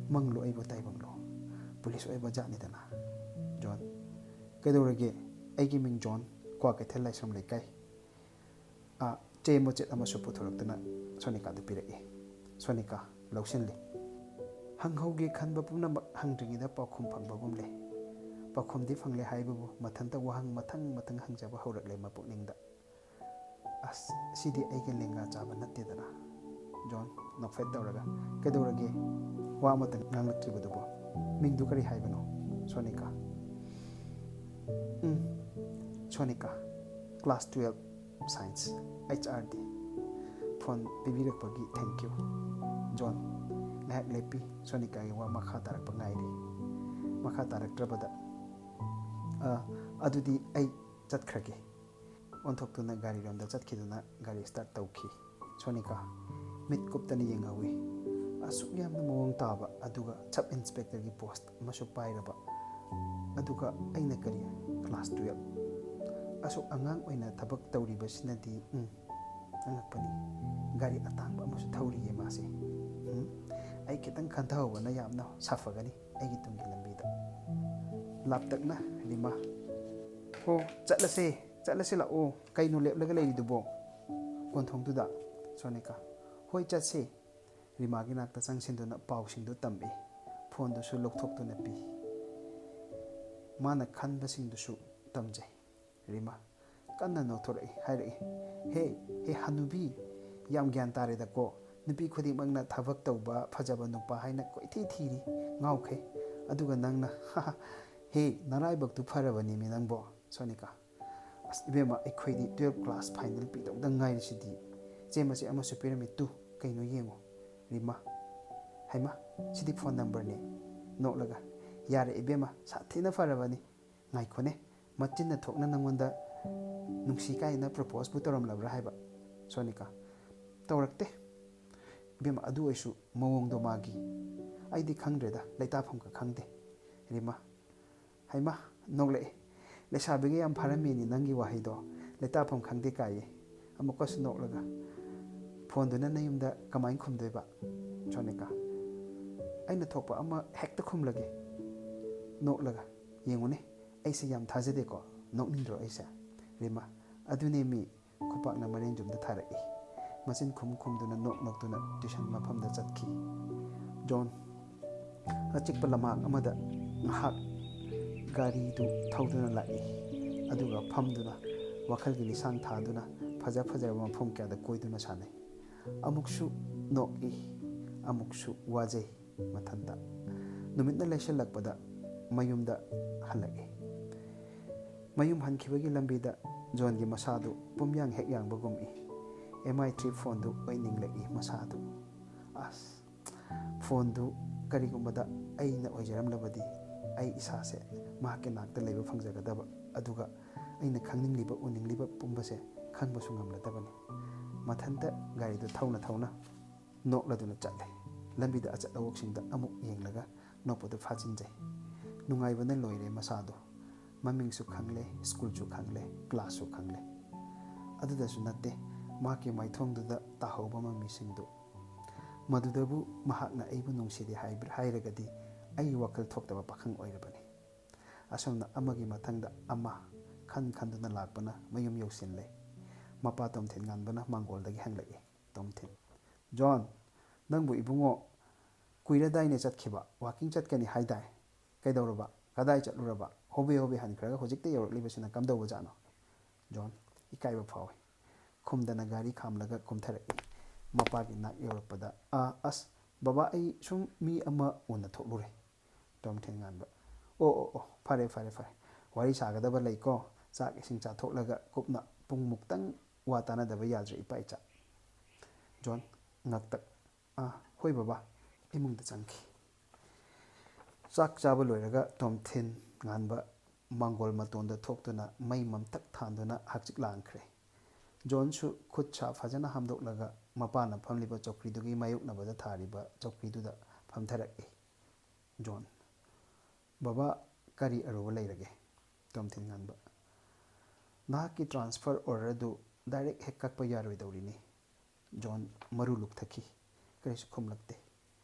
ꯃꯪꯂꯣ ꯑꯩꯕꯨ ꯇꯥꯏꯕꯪꯂꯣ? ꯄꯨꯂꯤꯁ ꯑꯣꯏꯕ ꯖꯥꯠꯅꯤꯗꯅ"꯫ ꯖꯣꯟ, "ꯀꯩꯗꯧꯔꯒꯦ? ꯑꯩꯒꯤ ꯃꯤꯡ ꯖꯣꯟ, ꯀ꯭ꯋꯥꯀꯩꯊꯦꯜ ꯂꯥꯏꯁ꯭ꯔꯝ ꯂꯩꯀꯥꯏ"꯫ ꯑꯥ, ꯆꯦ ꯃꯆꯦꯠ ꯑꯃꯁꯨ ꯄꯨꯊꯣꯔꯛꯇꯨꯅ ꯁꯣꯅꯤꯀꯥꯗ ꯄꯤꯔꯛꯏ꯫ ꯁꯣꯅꯤꯀꯥ ꯂꯧꯁꯤꯜꯂꯤ꯫ ꯍꯪꯍꯧꯒꯦ ꯈꯟꯕ ꯄꯨꯝꯅꯃꯛ ꯍꯪꯗ꯭ꯔꯤꯉꯩꯗ ꯄꯥꯎꯈꯨꯝ ꯐꯪꯕꯒꯨꯝꯂꯦ꯫ ꯄꯥꯎꯈꯨꯝꯗꯤ ꯐꯪꯂꯦ ꯍꯥꯏꯕꯕꯨ ꯃꯊꯟꯇ ꯋꯥꯍꯪ ꯃꯊꯪ ꯃꯊꯪ ꯍꯪꯖꯕ ꯍꯧꯔꯛꯂꯦ ꯃꯄꯨꯛꯅꯤꯡꯗ꯫ "ꯑꯁ, ꯁꯤꯗꯤ ꯑꯩꯒ ꯂꯦꯡꯒꯥ ꯆꯥꯕ ꯅꯠꯇꯦꯗꯅ"꯫ ꯖꯣꯟ ꯅꯣꯛꯐꯦꯠ ꯇꯧꯔꯒ, "ꯀꯩꯗꯧꯔꯒꯦ?" ꯋꯥ ꯑꯃꯠꯇ ꯉꯥꯡꯂꯛꯇ꯭ꯔꯤꯕꯗꯨꯕꯣ? ꯃꯤꯡꯗꯨ ꯀꯔꯤ ꯍꯥꯏꯕꯅꯣ? Sonika. Um, Sonika, class twelve science, H R D꯫ Phone ꯄꯤꯕꯤꯔꯛꯄꯒꯤ thank you꯫ ꯖꯣꯟ ꯉꯥꯏꯍꯥꯛ ꯂꯦꯞꯄꯤ꯫ ꯁꯣꯅꯤꯀꯥꯒꯤ ꯋꯥ ꯃꯈꯥ ꯇꯥꯔꯛꯄ ꯉꯥꯏꯔꯤ꯫ ꯃꯈꯥ ꯇꯥꯔꯛꯇ꯭ꯔꯕꯗ, "ꯑ, ꯑꯗꯨꯗꯤ ꯑꯩ ꯆꯠꯈ꯭ꯔꯒꯦ"꯫ ꯑꯣꯟꯊꯣꯛꯇꯨꯅ ꯒꯥꯔꯤꯔꯣꯝꯗ ꯆꯠꯈꯤꯗꯨꯅ ꯒꯥꯔꯤ start ꯇꯧꯈꯤ꯫ ꯁꯣꯅꯤꯀꯥ ꯃꯤꯠ ꯀꯨꯞꯇꯅ ꯌꯦꯡꯍꯧꯏ꯫ ꯑꯁꯨꯛ ꯌꯥꯝꯅ ꯃꯑꯣꯡ ꯇꯥꯕ, ꯑꯗꯨꯒ sub inspectorꯒꯤ post ꯑꯃꯁꯨ ꯄꯥꯏꯔꯕ, ꯑꯗꯨꯒ ꯑꯩꯅ ꯀꯔꯤ class twelve? ꯑꯁꯨꯛ ꯑꯉꯥꯡ ꯑꯣꯏꯅ ꯊꯕꯛ ꯇꯧꯔꯤꯕꯁꯤꯅꯗꯤ, ꯎꯝ, ꯑꯉꯛꯄꯅꯤ꯫ ꯒꯥꯔꯤ ꯑꯇꯥꯡꯕ ꯑꯃꯁꯨ ꯊꯧꯔꯤꯌꯦ ꯃꯥꯁꯦ꯫ ꯎꯝ, ꯑꯩ ꯈꯤꯇꯪ ꯈꯟꯊꯍꯧꯕꯅ ꯌꯥꯝꯅ ꯁꯥꯐꯒꯅꯤ ꯑꯩꯒꯤ ꯇꯨꯡꯒꯤ ꯂꯝꯕꯤꯗ꯫ ꯂꯥꯞꯇꯛꯅ ꯔꯤꯃꯥ, "ꯍꯣ, ꯆꯠꯂꯁꯦ, ꯆꯠꯂꯁꯦ, ꯂꯥꯛꯑꯣ꯫ ꯀꯩꯅꯣ ꯂꯦꯞꯂꯒ ꯂꯩꯔꯤꯗꯨꯕꯣ?" ꯑꯣꯟꯊꯣꯡꯗꯨꯗ ꯁꯣꯅꯤꯀꯥ, "ꯍꯣꯏ, ꯆꯠꯁꯦ"꯫ ꯔꯤꯃꯥꯒꯤ ꯅꯥꯛꯇ ꯆꯪꯁꯤꯟꯗꯨꯅ ꯄꯥꯎꯁꯤꯡꯗꯨ ꯇꯝꯃꯤ꯫ ꯐꯣꯟꯗꯨꯁꯨ ꯂꯧꯊꯣꯛꯇꯨꯅ ꯄꯤ꯫ ꯃꯥꯅ ꯈꯟꯕꯁꯤꯡꯗꯨꯁꯨ ꯇꯝꯖꯩ꯫ ꯔꯤꯃꯥ ꯀꯟꯅ ꯅꯣꯛꯊꯣꯔꯛꯏ, ꯍꯥꯏꯔꯛꯏ, "ꯍꯦ, ꯍꯦ, ꯍꯅꯨꯕꯤ, ꯌꯥꯝ ꯒ꯭ꯌꯥꯟ ꯇꯥꯔꯦꯗꯀꯣ꯫ ꯅꯨꯄꯤ ꯈꯨꯗꯤꯡꯃꯛꯅ ꯊꯕꯛ ꯇꯧꯕ ꯐꯖꯕ ꯅꯨꯄꯥ ꯍꯥꯏꯅ ꯀꯣꯏꯊꯤ ꯊꯤꯔꯤ, ꯉꯥꯎꯈ꯭ꯔꯦ꯫ ꯑꯗꯨꯒ ꯅꯪꯅ, ꯍꯥ, ꯍꯥ, ꯍꯦ, ꯅꯔꯥꯏꯕꯛꯇꯨ ꯐꯔꯕꯅꯤꯃꯤ ꯅꯪꯕꯣ"꯫ ꯁꯣꯅꯤꯀꯥ, "ꯑꯁ ꯏꯕꯦꯝꯃ, ꯑꯩꯈꯣꯏꯗꯤ twelve class final ꯄꯤꯗꯧꯗ ꯉꯥꯏꯔꯤꯁꯤꯗꯤ꯫ ꯆꯦ ꯃꯆꯦ ꯑꯃꯁꯨ ꯄꯤꯔꯝꯃꯤ, ꯇꯨ, ꯀꯩꯅꯣ ꯌꯦꯡꯉꯣ"꯫ ꯔꯤꯃꯥ, "ꯍꯩꯃꯥ, ꯁꯤꯗꯤ ꯐꯣꯟ ꯅꯝꯕꯔꯅꯦ"꯫ ꯅꯣꯛꯂꯒ, "ꯌꯥꯔꯦ ꯏꯕꯦꯝꯃ, ꯁꯥꯊꯤꯅ ꯐꯔꯕꯅꯤ꯫ ꯉꯥꯏꯈꯣꯅꯦ, ꯃꯆꯤꯟꯅ ꯊꯣꯛꯅ ꯅꯪꯉꯣꯟꯗ ꯅꯨꯡꯁꯤ ꯀꯥꯏꯅ proposeꯄꯨ ꯇꯧꯔꯝꯂꯕ꯭ꯔꯥ ꯍꯥꯏꯕ?" ꯁꯣꯅꯤꯀꯥ, "ꯇꯧꯔꯛꯇꯦ ꯏꯕꯦꯝꯃ, ꯑꯗꯨ ꯑꯣꯏꯁꯨ ꯃꯑꯣꯡꯗꯣ ꯃꯥꯒꯤ꯫ ꯑꯩꯗꯤ ꯈꯪꯗ꯭ꯔꯦꯗ, ꯂꯩꯇꯥꯐꯝꯒ ꯈꯪꯗꯦ"꯫ ꯔꯤꯃꯥ, "ꯍꯩꯃꯥ", ꯅꯣꯛꯂꯛꯑꯦ, "ꯂꯩꯁꯥꯕꯤꯒ ꯌꯥꯝ ꯐꯥꯔꯝꯃꯦꯅꯦ ꯅꯪꯒꯤ ꯋꯥꯍꯩꯗꯣ, ꯂꯩꯇꯥꯐꯝ ꯈꯪꯗꯦ ꯀꯥꯏꯌꯦ"꯫ ꯑꯃꯨꯛꯀꯁꯨ ꯅꯣꯛꯂꯒ, "ꯐꯣꯟꯗꯨꯅ ꯅꯌꯨꯝꯗ ꯀꯃꯥꯏꯅ ꯈꯨꯝꯗꯣꯏꯕ?" ꯁꯣꯅꯤꯀꯥ, "ꯑꯩꯅ ꯊꯣꯛꯄ ꯑꯃ ꯍꯦꯛꯇ ꯈꯨꯝꯂꯒꯦ"꯫ ꯅꯣꯛꯂꯒ, "ꯌꯦꯡꯉꯨꯅꯦ, ꯑꯩꯁꯦ ꯌꯥꯝ ꯊꯥꯖꯗꯦꯀꯣ, ꯅꯣꯛꯅꯤꯡꯗ꯭ꯔꯣ ꯑꯩꯁꯦ?" ꯔꯤꯃꯥ, "ꯑꯗꯨꯅꯦ ꯃꯤ", ꯈꯨꯄꯥꯛꯅ ꯃꯔꯦꯟꯖꯨꯝꯗ ꯊꯥꯔꯛꯏ꯫ ꯃꯆꯤꯟ ꯈꯨꯝ ꯈꯨꯝꯗꯨꯅ ꯅꯣꯛ ꯅꯣꯛꯇꯨꯅ tuition ꯃꯐꯝꯗ ꯆꯠꯈꯤ꯫ ꯖꯣꯟ ꯑꯆꯤꯛꯄ ꯂꯝꯍꯥꯡ ꯑꯃꯗ ꯉꯥꯏꯍꯥꯛ ꯒꯥꯔꯤꯗꯨ ꯊꯧꯗꯨꯅ ꯂꯥꯛꯏ꯫ ꯑꯗꯨꯒ ꯐꯝꯗꯨꯅ ꯋꯥꯈꯜꯒꯤ ꯂꯤꯁꯥꯡ ꯊꯥꯗꯨꯅ ꯐꯖ ꯐꯖꯔꯕ ꯃꯐꯝ ꯀꯌꯥꯗ ꯀꯣꯏꯗꯨꯅ ꯁꯥꯟꯅꯩ꯫ ꯑꯃꯨꯛꯁꯨ ꯅꯣꯛꯏ, ꯑꯃꯨꯛꯁꯨ ꯋꯥꯖꯩ꯫ ꯃꯊꯟꯇ꯫ ꯅꯨꯃꯤꯠꯅ ꯂꯩꯁꯤꯜꯂꯛꯄꯗ ꯃꯌꯨꯝꯗ ꯍꯜꯂꯛꯏ꯫ ꯃꯌꯨꯝ ꯍꯟꯈꯤꯕꯒꯤ ꯂꯝꯕꯤꯗ ꯖꯣꯟꯒꯤ ꯃꯁꯥꯗꯨ ꯄꯨꯝꯌꯥꯡ ꯍꯦꯛ ꯌꯥꯡꯕꯒꯨꯝꯏ꯫ ꯑꯦꯝ ꯑꯥꯏ ꯊ꯭ꯔꯤ ꯐꯣꯟꯗꯨ ꯑꯣꯏꯅꯤꯡꯂꯛꯏ ꯃꯁꯥꯗꯨ꯫ ꯑꯁ, ꯐꯣꯟꯗꯨ ꯀꯔꯤꯒꯨꯝꯕꯗ ꯑꯩꯅ ꯑꯣꯏꯖꯔꯝꯂꯕꯗꯤ ꯑꯩ ꯏꯁꯥꯁꯦ ꯃꯍꯥꯛꯀꯤ ꯅꯥꯛꯇ ꯂꯩꯕ ꯐꯪꯖꯒꯗꯕ, ꯑꯗꯨꯒ ꯑꯩꯅ ꯈꯪꯅꯤꯡꯂꯤꯕ ꯎꯅꯤꯡꯂꯤꯕ ꯄꯨꯝꯕꯁꯦ ꯈꯪꯕꯁꯨ ꯉꯝꯂꯗꯕꯅꯤ꯫ ꯃꯊꯟꯇ ꯒꯥꯔꯤꯗꯨ ꯊꯧꯅ ꯊꯧꯅ ꯅꯣꯛꯂꯗꯨꯅ ꯆꯠꯂꯦ꯫ ꯂꯝꯕꯤꯗ ꯑꯆꯠ ꯑꯋꯣꯛꯁꯤꯡꯗ ꯑꯃꯨꯛ ꯌꯦꯡꯂꯒ ꯅꯣꯛꯄꯗꯨ ꯐꯥꯖꯤꯟꯖꯩ꯫ ꯅꯨꯡꯉꯥꯏꯕꯅ ꯂꯣꯏꯔꯦ ꯃꯁꯥꯗꯣ꯫ ꯃꯃꯤꯡꯁꯨ ꯈꯪꯂꯦ, ꯁ꯭ꯀꯨꯜꯁꯨ ꯈꯪꯂꯦ, ꯀ꯭ꯂꯥꯁꯁꯨ ꯈꯪꯂꯦ꯫ ꯑꯗꯨꯗꯁꯨ ꯅꯠꯇꯦ, ꯃꯍꯥꯛꯀꯤ ꯃꯥꯏꯊꯣꯡꯗꯨꯗ ꯇꯥꯍꯧꯕ ꯃꯃꯤꯁꯤꯡꯗꯨ꯫ ꯃꯗꯨꯗꯕꯨ ꯃꯍꯥꯛꯅ ꯑꯩꯕꯨ ꯅꯨꯡꯁꯤꯗꯦ ꯍꯥꯏꯕ-, ꯍꯥꯏꯔꯒꯗꯤ ꯑꯩ ꯋꯥꯈꯜ ꯊꯣꯛꯇꯕ ꯄꯥꯈꯪ ꯑꯣꯏꯔꯕꯅꯤ꯫ ꯑꯁꯨꯝꯅ ꯑꯃꯒꯤ ꯃꯊꯪꯗ ꯑꯃ ꯈꯟ ꯈꯟꯗꯨꯅ ꯂꯥꯛꯄꯅ ꯃꯌꯨꯝ ꯌꯧꯁꯤꯜꯂꯦ꯫ ꯃꯄꯥ ꯇꯣꯝꯊꯤꯟ ꯉꯥꯟꯕꯅ ꯃꯥꯡꯒꯣꯜꯗꯒꯤ ꯍꯪꯂꯛꯏ꯫ ꯇꯣꯝꯊꯤꯟ꯫ "ꯖꯣꯟ, ꯅꯪꯕꯨ ꯏꯕꯨꯡꯉꯣ ꯀꯨꯏꯔꯗꯥꯏꯅꯦ ꯆꯠꯈꯤꯕ? ꯋꯥꯀꯤꯡ ꯆꯠꯀꯅꯤ ꯍꯥꯏꯗꯥꯏ? ꯀꯩꯗꯧꯔꯕ? ꯀꯗꯥꯏ ꯆꯠꯂꯨꯔꯕ? ꯍꯣꯕꯦ ꯍꯣꯕꯦ ꯍꯟꯈ꯭ꯔꯒ ꯍꯧꯖꯤꯛꯇ ꯌꯧꯔꯛꯂꯤꯕꯁꯤꯅ ꯀꯝꯗꯧꯕꯖꯥꯠꯅꯣ?" ꯖꯣꯟ ꯏꯀꯥꯏꯕ ꯐꯥꯎꯏ꯫ ꯈꯨꯝꯗꯅ ꯒꯥꯔꯤ ꯈꯥꯝꯂꯒ ꯀꯨꯝꯊꯔꯛꯏ꯫ ꯃꯄꯥꯒꯤ ꯅꯥꯛ ꯌꯧꯔꯛꯄꯗ, "ꯑꯥ, ꯑꯁ, ꯕꯕꯥ, ꯑꯩ ꯁꯨꯝ ꯃꯤ ꯑꯃ ꯎꯅ ꯊꯣꯛꯂꯨꯔꯦ"꯫ ꯇꯣꯝꯊꯤꯟ ꯉꯥꯟꯕ꯫ "ꯑꯣ, ꯑꯣ, ꯑꯣ, ꯐꯔꯦ, ꯐꯔꯦ, ꯐꯔꯦ꯫ ꯋꯥꯔꯤ ꯁꯥꯒꯗꯕ ꯂꯩꯀꯣ꯫ ꯆꯥꯛ ꯏꯁꯤꯡ ꯆꯥꯊꯣꯛꯂꯒ ꯀꯨꯞꯅ ꯄꯨꯡ ꯃꯨꯛꯇꯪ ꯋꯥ ꯇꯥꯅꯗꯕ ꯌꯥꯗ꯭ꯔꯦ, ꯏꯄꯥ ꯏꯆꯥ"꯫ ꯖꯣꯟ ꯉꯛꯇ꯫ "ꯑꯥ, ꯍꯣꯏ ꯕꯕꯥ"꯫ ꯏꯃꯨꯡꯗ ꯆꯪꯈꯤ꯫ ꯆꯥꯛ ꯆꯥꯕ ꯂꯣꯏꯔꯒ ꯇꯣꯝꯊꯤꯟ ꯉꯥꯟꯕ ꯃꯥꯡꯒꯣꯜ ꯃꯇꯣꯟꯗ ꯊꯣꯛꯇꯨꯅ ꯃꯩ ꯃꯝꯇꯛ ꯊꯥꯟꯗꯨꯅ ꯍꯛꯆꯤꯛ ꯂꯥꯡꯈ꯭ꯔꯦ꯫ ꯖꯣꯟꯁꯨ ꯈꯨꯠ ꯁꯥ ꯐꯖꯅ ꯍꯥꯝꯗꯣꯛꯂꯒ ꯃꯄꯥꯅ ꯐꯝꯂꯤꯕ ꯆꯧꯀ꯭ꯔꯤꯗꯨꯒꯤ ꯃꯥꯌꯣꯛꯅꯕꯗ ꯊꯥꯔꯤꯕ ꯆꯧꯀ꯭ꯔꯤꯗꯨꯗ ꯐꯝꯊꯔꯛꯏ꯫ ꯖꯣꯟ꯫ "ꯕꯕꯥ, ꯀꯔꯤ ꯑꯔꯨꯕ ꯂꯩꯔꯒꯦ?" ꯇꯣꯝꯊꯤꯟ ꯉꯥꯟꯕ꯫ "ꯅꯍꯥꯛꯀꯤ transfer order ꯑꯗꯨ direct ꯍꯦꯛ ꯀꯛꯄ ꯌꯥꯔꯣꯏꯗꯧꯔꯤꯅꯤ"꯫ ꯖꯣꯟ ꯃꯔꯨ ꯂꯨꯛꯊꯈꯤ꯫ ꯀꯔꯤꯁꯨ ꯈꯨꯝꯂꯛꯇꯦ꯫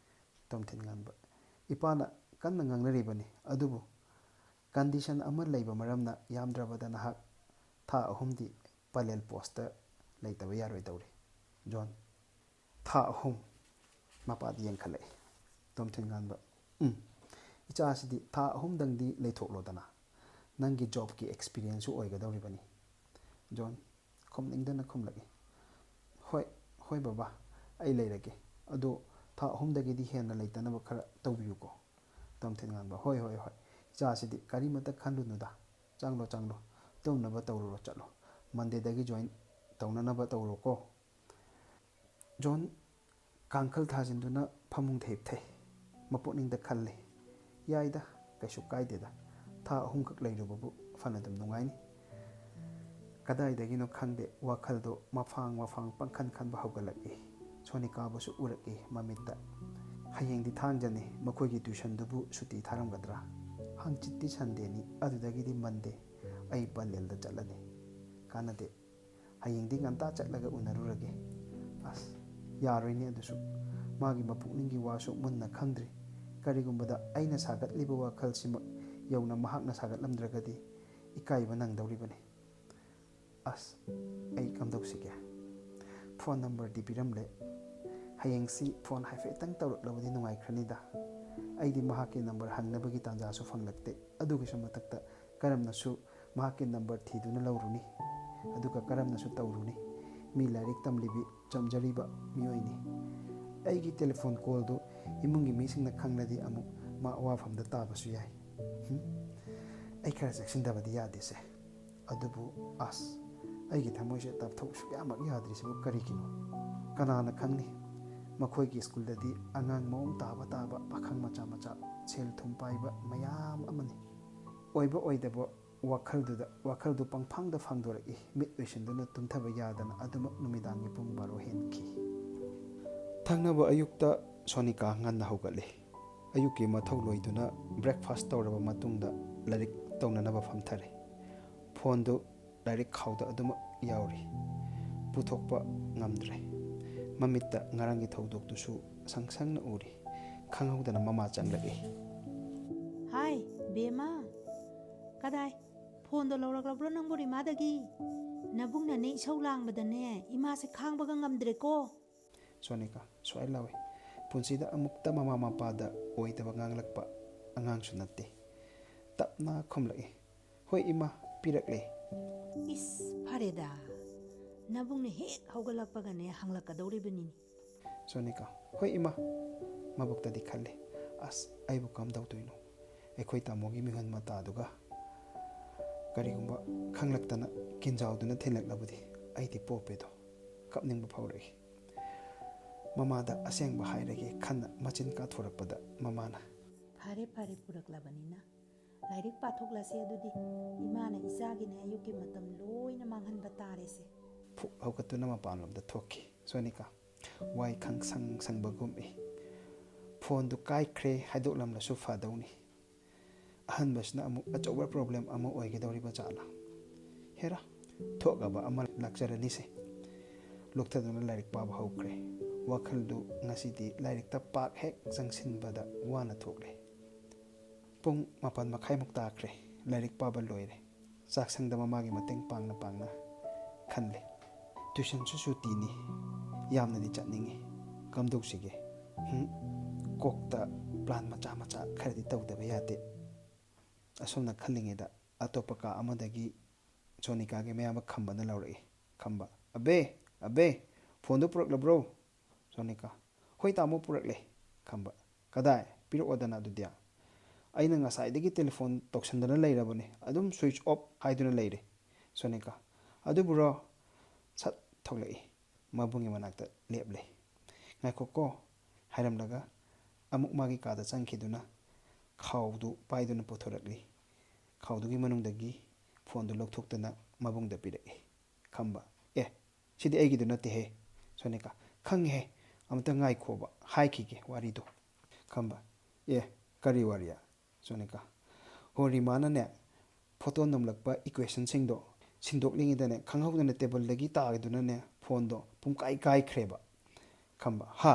ꯇꯣꯝꯊꯤꯟ ꯉꯥꯟꯕ꯫ "ꯏꯄꯥꯅ ꯀꯟꯅ ꯉꯥꯡꯅꯔꯤꯕꯅꯤ, ꯑꯗꯨꯕꯨ condition ꯑꯃ ꯂꯩꯕ ꯃꯔꯝꯅ ꯌꯥꯝꯗ꯭ꯔꯕꯗ ꯅꯍꯥꯛ ꯊꯥ ꯑꯍꯨꯝꯗꯤ ꯄꯂꯦꯜ postꯇ ꯂꯩꯇꯕ ꯌꯥꯔꯣꯏꯗꯧꯔꯤ"꯫ ꯖꯣꯟ꯫ "ꯊꯥ ꯑꯍꯨꯝ"꯫ ꯃꯄꯥꯗ ꯌꯦꯡꯈꯠꯂꯛꯏ꯫ ꯇꯣꯝꯊꯤꯟ ꯉꯥꯟꯕ꯫ "ꯎꯝ, ꯏꯆꯥꯁꯤꯗꯤ ꯊꯥ ꯑꯍꯨꯝꯗꯪꯗꯤ ꯂꯩꯊꯣꯛꯂꯣꯗꯅ꯫ ꯅꯪꯒꯤ jobꯀꯤ experienceꯁꯨ ꯑꯣꯏꯒꯗꯧꯔꯤꯕꯅꯤ"꯫ ꯖꯣꯟ ꯈꯨꯝꯅꯤꯡꯗꯅ ꯈꯨꯝꯂꯛꯏ꯫ "ꯍꯣꯏ, ꯍꯣꯏ ꯕꯕꯥ, ꯑꯩ ꯂꯩꯔꯒꯦ꯫ ꯑꯗꯣ ꯊꯥ ꯑꯍꯨꯝꯗꯒꯤꯗꯤ ꯍꯦꯟꯅ ꯂꯩꯇꯅꯕ ꯈꯔ ꯇꯧꯕꯤꯌꯨꯀꯣ꯫ ꯇꯣꯝꯊꯤꯟ ꯉꯥꯟꯕ, ꯍꯣꯏ, ꯍꯣꯏ, ꯍꯣꯏ꯫ ꯏꯆꯥꯁꯤꯗꯤ ꯀꯔꯤꯃꯠꯇ ꯈꯜꯂꯨꯅꯨꯗ꯫ ꯆꯪꯂꯣ, ꯆꯪꯂꯣ꯫ ꯇꯨꯝꯅꯕ ꯇꯧꯔꯨꯔꯣ, ꯆꯠꯂꯣ꯫ ꯃꯟꯗꯦꯗꯒꯤ join ꯇꯧꯅꯅꯕ ꯇꯧꯔꯣꯀꯣ꯫ ꯖꯣꯟ ꯀꯥꯡꯈꯜ ꯊꯥꯖꯤꯟꯗꯨꯅ ꯐꯃꯨꯡꯗ ꯍꯤꯞꯊꯩ꯫ ꯃꯄꯨꯛꯅꯤꯡꯗ ꯈꯜꯂꯤ, "ꯌꯥꯏꯗ, ꯀꯩꯁꯨ ꯀꯥꯏꯗꯦꯗ꯫ ꯊꯥ ꯑꯍꯨꯝꯈꯛ ꯂꯩꯔꯨꯕꯕꯨ ꯐꯅꯗꯨꯝ ꯅꯨꯡꯉꯥꯏꯅꯤ꯫" ꯀꯗꯥꯏꯗꯒꯤꯅꯣ ꯈꯪꯗꯦ, ꯋꯥꯈꯜꯗꯣ ꯃꯐꯥꯡ ꯃꯐꯥꯡ ꯄꯪꯈꯟ ꯈꯟꯕ ꯍꯧꯒꯠꯂꯛꯏ꯫ ꯁꯣꯅꯤꯀꯥꯕꯨꯁꯨ ꯎꯔꯛꯏ ꯃꯃꯤꯠꯇ꯫ ꯍꯌꯦꯡꯗꯤ ꯊꯥꯡꯖꯅꯤ, ꯃꯈꯣꯏꯒꯤ tuitionꯗꯨꯕꯨ ꯁꯨꯇꯤ ꯊꯥꯔꯝꯒꯗ꯭ꯔꯥ? ꯍꯪꯆꯤꯠꯇꯤ Sundayꯅꯤ, ꯑꯗꯨꯗꯒꯤꯗꯤ Monday꯫ ꯑꯩ ꯄꯂꯦꯜꯗ ꯆꯠꯂꯅꯤ꯫ ꯀꯥꯟꯅꯗꯦ꯫ ꯍꯌꯦꯡꯗꯤ ꯉꯟꯇꯥ ꯆꯠꯂꯒ ꯎꯅꯔꯨꯔꯒꯦ꯫ ꯑꯁ, ꯌꯥꯔꯣꯏꯅꯦ ꯑꯗꯨꯁꯨ꯫ ꯃꯥꯒꯤ ꯃꯄꯨꯛꯅꯤꯡꯒꯤ ꯋꯥꯁꯨ ꯃꯨꯟꯅ ꯈꯪꯗ꯭ꯔꯤ꯫ ꯀꯔꯤꯒꯨꯝꯕꯗ ꯑꯩꯅ ꯁꯥꯒꯠꯂꯤꯕ ꯋꯥꯈꯜꯁꯤꯃꯛ ꯌꯧꯅ ꯃꯍꯥꯛꯅ ꯁꯥꯒꯠꯂꯝꯗ꯭ꯔꯒꯗꯤ ꯏꯀꯥꯏꯕ ꯅꯪꯗꯧꯔꯤꯕꯅꯤ꯫ ꯑꯁ, ꯑꯩ ꯀꯝꯗꯧꯁꯤꯒꯦ? Phone numberꯗꯤ ꯄꯤꯔꯝꯂꯦ꯫ ꯍꯌꯦꯡꯁꯤ phone ꯍꯥꯏꯐꯦꯠꯇꯪ ꯇꯧꯔꯛꯂꯕꯗꯤ ꯅꯨꯡꯉꯥꯏꯈ꯭ꯔꯅꯤꯗ꯫ ꯑꯩꯗꯤ ꯃꯍꯥꯛꯀꯤ number ꯍꯪꯅꯕꯒꯤ ꯇꯥꯟꯖꯥꯁꯨ ꯐꯪꯂꯛꯇꯦ꯫ ꯑꯗꯨꯒꯤꯁꯨ ꯃꯊꯛꯇ ꯀꯔꯝꯅꯁꯨ ꯃꯍꯥꯛꯀꯤ number ꯊꯤꯗꯨꯅ ꯂꯧꯔꯨꯅꯤ? ꯑꯗꯨꯒ ꯀꯔꯝꯅꯁꯨ ꯇꯧꯔꯨꯅꯤ? ꯃꯤ ꯂꯥꯏꯔꯤꯛ ꯇꯝꯂꯤꯕꯤ, ꯆꯝꯖꯔꯤꯕ ꯃꯤꯑꯣꯏꯅꯤ꯫ ꯑꯩꯒꯤ telephone callꯗꯨ ꯏꯃꯨꯡꯒꯤ ꯃꯤꯁꯤꯡꯅ ꯈꯪꯂꯗꯤ ꯑꯃꯨꯛ ꯃꯥ ꯑꯋꯥꯐꯝꯗ ꯇꯥꯕꯁꯨ ꯌꯥꯏ꯫ ꯍꯨꯝ? ꯑꯩ ꯈꯔ ꯆꯦꯛꯁꯤꯟꯗꯕꯗꯤ ꯌꯥꯗꯦꯁꯦ꯫ ꯑꯗꯨꯕꯨ ꯑꯁ, ꯑꯩꯒꯤ ꯊꯃꯣꯏꯁꯦ ꯇꯥꯞꯊꯣꯛ ꯁꯨꯛꯌꯥꯃꯛ ꯌꯥꯗ꯭ꯔꯤꯁꯤꯕꯨ ꯀꯔꯤꯒꯤꯅꯣ? ꯀꯅꯥꯅ ꯈꯪꯅꯤ? ꯃꯈꯣꯏꯒꯤ ꯁ꯭ꯀꯨꯜꯗꯗꯤ ꯑꯉꯥꯡ ꯃꯑꯣꯡ ꯇꯥꯕ ꯇꯥꯕ, ꯄꯥꯈꯪ ꯃꯆꯥ ꯃꯆꯥ, ꯁꯦꯜ ꯊꯨꯝ ꯄꯥꯏꯕ ꯃꯌꯥꯝ ꯑꯃꯅꯤ꯫ ꯑꯣꯏꯕ ꯑꯣꯏꯗꯕ ꯋꯥꯈꯜꯗꯨꯗ, ꯋꯥꯈꯜꯗꯨ ꯄꯪꯐꯥꯡꯗ ꯐꯥꯡꯗꯣꯔꯛꯏ꯫ ꯃꯤꯠ ꯎꯏꯁꯤꯟꯗꯨꯅ ꯇꯨꯝꯊꯕ ꯌꯥꯗꯅ ꯑꯗꯨꯃꯛ ꯅꯨꯃꯤꯗꯥꯡꯒꯤ ꯄꯨꯡ ꯕꯥꯔꯣ ꯍꯦꯟꯈꯤ꯫ ꯊꯪꯅꯕ ꯑꯌꯨꯛꯇ ꯁꯣꯅꯤꯀꯥ ꯉꯟꯅ ꯍꯧꯒꯠꯂꯤ꯫ ꯑꯌꯨꯛꯀꯤ ꯃꯊꯧ ꯂꯣꯏꯗꯨꯅ breakfast ꯇꯧꯔꯕ ꯃꯇꯨꯡꯗ ꯂꯥꯏꯔꯤꯛ ꯇꯧꯅꯅꯕ ꯐꯝꯊꯔꯦ꯫ Phoneꯗꯨ ꯂꯥꯏꯔꯤꯛ ꯈꯥꯎꯗ ꯑꯗꯨꯃꯛ ꯌꯥꯎꯔꯤ꯫ ꯄꯨꯊꯣꯛꯄ ꯉꯝꯗ꯭ꯔꯦ꯫ ꯃꯃꯤꯠꯇ ꯉꯔꯥꯡꯒꯤ ꯊꯧꯗꯣꯛꯇꯨꯁꯨ ꯁꯪ ꯁꯪꯅ ꯎꯔꯤ꯫ ꯈꯪꯍꯧꯗꯅ ꯃꯃꯥ ꯆꯪꯂꯛꯏ꯫ ꯍꯥꯏ, ꯕꯦꯝꯃ꯫ ꯀꯗꯥꯏ? Phoneꯗꯣ ꯂꯧꯔꯛꯂꯕ꯭ꯔꯣ ꯅꯪꯕꯨ ꯔꯤꯃꯥꯗꯒꯤ? ꯅꯕꯨꯡꯅꯅꯦ ꯏꯁꯧ ꯂꯥꯡꯕꯗꯅꯦ ꯏꯃꯥꯁꯦ ꯈꯥꯡꯕꯒ ꯉꯝꯗ꯭ꯔꯦꯀꯣ꯫ ꯁꯣꯅꯤꯀꯥ ꯁ꯭ꯋꯥꯏ ꯂꯥꯎꯏ꯫ ꯄꯨꯟꯁꯤꯗ ꯑꯃꯨꯛꯇ ꯃꯃꯥ ꯃꯄꯥꯗ ꯑꯣꯏꯗꯕ ꯉꯥꯡꯂꯛꯄ ꯑꯉꯥꯡꯁꯨ ꯅꯠꯇꯦ꯫ ꯇꯞꯅ ꯈꯨꯝꯂꯛꯏ, "ꯍꯣꯏ ꯏꯃꯥ, ꯄꯤꯔꯛꯂꯦ꯫" ꯏꯁ, ꯐꯔꯦꯗ꯫ ꯅꯕꯨꯡꯅ ꯍꯦꯛ ꯍꯧꯒꯠꯂꯛꯄꯒꯅꯦ ꯍꯪꯂꯛꯀꯗꯧꯔꯤꯕꯅꯤꯅꯦ꯫ ꯁꯣꯅꯤꯀꯥ, "ꯍꯣꯏ ꯏꯃꯥ", ꯃꯕꯨꯛꯇꯗꯤ ꯈꯜꯂꯤ, "ꯑꯁ, ꯑꯩꯕꯨ ꯀꯝꯗꯧꯗꯣꯏꯅꯣ? ꯑꯩꯈꯣꯏ ꯇꯥꯃꯣꯒꯤ ꯃꯤꯍꯨꯟ ꯃꯇꯥꯗꯨꯒ ꯀꯔꯤꯒꯨꯝꯕ ꯈꯪꯂꯛꯇꯅ ꯀꯤꯟꯖꯥꯎꯗꯨꯅ ꯊꯤꯜꯂꯛꯂꯕꯗꯤ ꯑꯩꯗꯤ ꯄꯣꯞꯄꯦꯗꯣ", ꯀꯞꯅꯤꯡꯕ ꯐꯥꯎꯔꯛꯏ꯫ ꯃꯃꯥꯗ ꯑꯁꯦꯡꯕ ꯍꯥꯏꯔꯒꯦ ꯈꯟꯅ ꯃꯆꯤꯟ ꯀꯥꯊꯣꯔꯛꯄꯗ ꯃꯃꯥꯅ, "ꯐꯔꯦ, ꯐꯔꯦ, ꯄꯨꯔꯛꯂꯕꯅꯤꯅ ꯂꯥꯏꯔꯤꯛ ꯄꯥꯊꯣꯛꯂꯁꯦ ꯑꯗꯨꯗꯤ꯫ ꯏꯃꯥꯅ ꯏꯆꯥꯒꯤꯅꯦ ꯑꯌꯨꯛꯀꯤ ꯃꯇꯝ ꯂꯣꯏꯅ ꯃꯥꯡꯍꯟꯕ ꯇꯥꯔꯦꯁꯦ"꯫ ꯐꯨꯛ ꯍꯧꯒꯠꯇꯨꯅ ꯃꯄꯥꯟꯂꯣꯝꯗ ꯊꯣꯛꯈꯤ ꯁꯣꯅꯤꯀꯥ꯫ ꯋꯥꯏ ꯈꯪꯁꯪ ꯁꯪꯕꯒꯨꯝ ꯏ꯫ ꯐꯣꯟꯗꯨ ꯀꯥꯏꯈ꯭ꯔꯦ ꯍꯥꯏꯗꯣꯛꯂꯝꯂꯁꯨ ꯐꯗꯧꯅꯤ꯫ ꯑꯍꯟꯕꯁꯤꯅ ꯑꯃꯨꯛ ꯑꯆꯧꯕ ꯄ꯭ꯔꯣꯕ꯭ꯂꯦꯝ ꯑꯃ ꯑꯣꯏꯒꯗꯧꯔꯤꯕ ꯖꯥꯠꯂꯥ? ꯍꯦꯔꯥ, ꯊꯣꯛꯑꯕ ꯑꯃ ꯂꯥꯛꯆꯔꯅꯤꯁꯦ꯫ ꯂꯣꯛꯊꯗꯨꯅ ꯂꯥꯏꯔꯤꯛ ꯄꯥꯕ ꯍꯧꯈ꯭ꯔꯦ꯫ ꯋꯥꯈꯜꯗꯨ ꯉꯁꯤꯗꯤ ꯂꯥꯏꯔꯤꯛꯇ ꯄꯥꯛ ꯍꯦꯛ ꯆꯪꯁꯤꯟꯕꯗ ꯋꯥꯅ ꯊꯣꯛꯂꯦ꯫ ꯄꯨꯡ ꯃꯥꯄꯟ ꯃꯈꯥꯏꯃꯨꯛ ꯇꯥꯈ꯭ꯔꯦ꯫ ꯂꯥꯏꯔꯤꯛ ꯄꯥꯕ ꯂꯣꯏꯔꯦ꯫ ꯆꯥꯛꯁꯪꯗ ꯃꯃꯥꯒꯤ ꯃꯇꯦꯡ ꯄꯥꯡꯅ ꯄꯥꯡꯅ ꯈꯜꯂꯤ꯫ "ꯇ꯭ꯌꯨꯁꯟꯁꯨ ꯁꯨꯇꯤꯅꯤ꯫ ꯌꯥꯝꯅꯗꯤ ꯆꯠꯅꯤꯡꯉꯤ꯫ ꯀꯝꯗꯧꯁꯤꯒꯦ? ꯍꯨꯝ? ꯀꯣꯛꯇ ꯄ꯭ꯂꯥꯟ ꯃꯆꯥ ꯃꯆꯥ ꯈꯔꯗꯤ ꯇꯧꯗꯕ ꯌꯥꯗꯦ"꯫ ꯑꯁꯨꯝꯅ ꯈꯜꯂꯤꯉꯩꯗ ꯑꯇꯣꯞꯄ ꯀꯥ ꯑꯃꯗꯒꯤ ꯁꯣꯅꯤꯀꯥꯒꯤ ꯃꯌꯥꯝꯕ ꯈꯝꯕꯅ ꯂꯥꯎꯔꯛꯏ꯫ ꯈꯝꯕ, "ꯑꯕꯦ, ꯑꯕꯦ, ꯐꯣꯟꯗꯨ ꯄꯨꯔꯛꯂꯕ꯭ꯔꯣ?" ꯁꯣꯅꯤꯀꯥ, "ꯍꯣꯏ ꯇꯥꯃꯣ, ꯄꯨꯔꯛꯂꯦ"꯫ ꯈꯝꯕ, "ꯀꯗꯥꯏ? ꯄꯤꯔꯛꯑꯣꯗꯅ ꯑꯗꯨꯗꯤ꯫ ꯑꯩꯅ ꯉꯁꯥꯏꯗꯒꯤ ꯇꯦꯂꯤꯐꯣꯟ ꯇꯧꯁꯟꯗꯅ ꯂꯩꯔꯕꯅꯤ, ꯑꯗꯨꯝ switch off ꯍꯥꯏꯗꯨꯅ ꯂꯩꯔꯦ"꯫ ꯁꯣꯅꯤꯀꯥ, "ꯑꯗꯨꯕꯨꯔꯣ?" ꯁꯠ ꯊꯣꯛꯂꯛꯏ꯫ ꯃꯕꯨꯡꯒꯤ ꯃꯅꯥꯛꯇ ꯂꯦꯞꯂꯦ꯫ "ꯉꯥꯏꯈꯣꯀꯣ" ꯍꯥꯏꯔꯝꯂꯒ ꯑꯃꯨꯛ ꯃꯥꯒꯤ ꯀꯥꯗ ꯆꯪꯈꯤꯗꯨꯅ ꯈꯥꯎꯗꯨ ꯄꯥꯏꯗꯨꯅ ꯄꯨꯊꯣꯔꯛꯂꯤ꯫ ꯈꯥꯎꯗꯨꯒꯤ ꯃꯅꯨꯡꯗꯒꯤ ꯐꯣꯟꯗꯨ ꯂꯧꯊꯣꯛꯇꯨꯅ ꯃꯕꯨꯡꯗ ꯄꯤꯔꯛꯏ꯫ ꯈꯝꯕ, "ꯑꯦ, ꯁꯤꯗꯤ ꯑꯩꯒꯤꯗꯨ ꯅꯠꯇꯦꯍꯦ"꯫ ꯁꯣꯅꯤꯀꯥ, "ꯈꯪꯉꯦꯍꯦ, ꯑꯃꯇ ꯉꯥꯏꯈꯣꯕ, ꯍꯥꯏꯈꯤꯒꯦ ꯋꯥꯔꯤꯗꯣ"꯫ ꯈꯝꯕ, "ꯑꯦ, ꯀꯔꯤ ꯋꯥꯔꯤ?" ꯁꯣꯅꯤꯀꯥ, "ꯍꯣ, ꯔꯤꯃꯥꯅꯅꯦ ꯐꯣꯇꯣ ꯅꯝꯂꯛꯄ ꯏꯀ꯭ꯋꯦꯁꯟꯁꯤꯡꯗꯣ ꯁꯤꯟꯗꯣꯛꯂꯤꯉꯩꯗꯅꯦ ꯈꯪꯍꯧꯗꯅ ꯇꯦꯕꯜꯗꯒꯤ ꯇꯥꯈꯤꯗꯨꯅꯅꯦ ꯐꯣꯟꯗꯣ ꯄꯨꯡꯀꯥꯏ ꯀꯥꯏꯈ꯭ꯔꯦꯕ"꯫ ꯈꯝꯕ, "ꯍꯥ?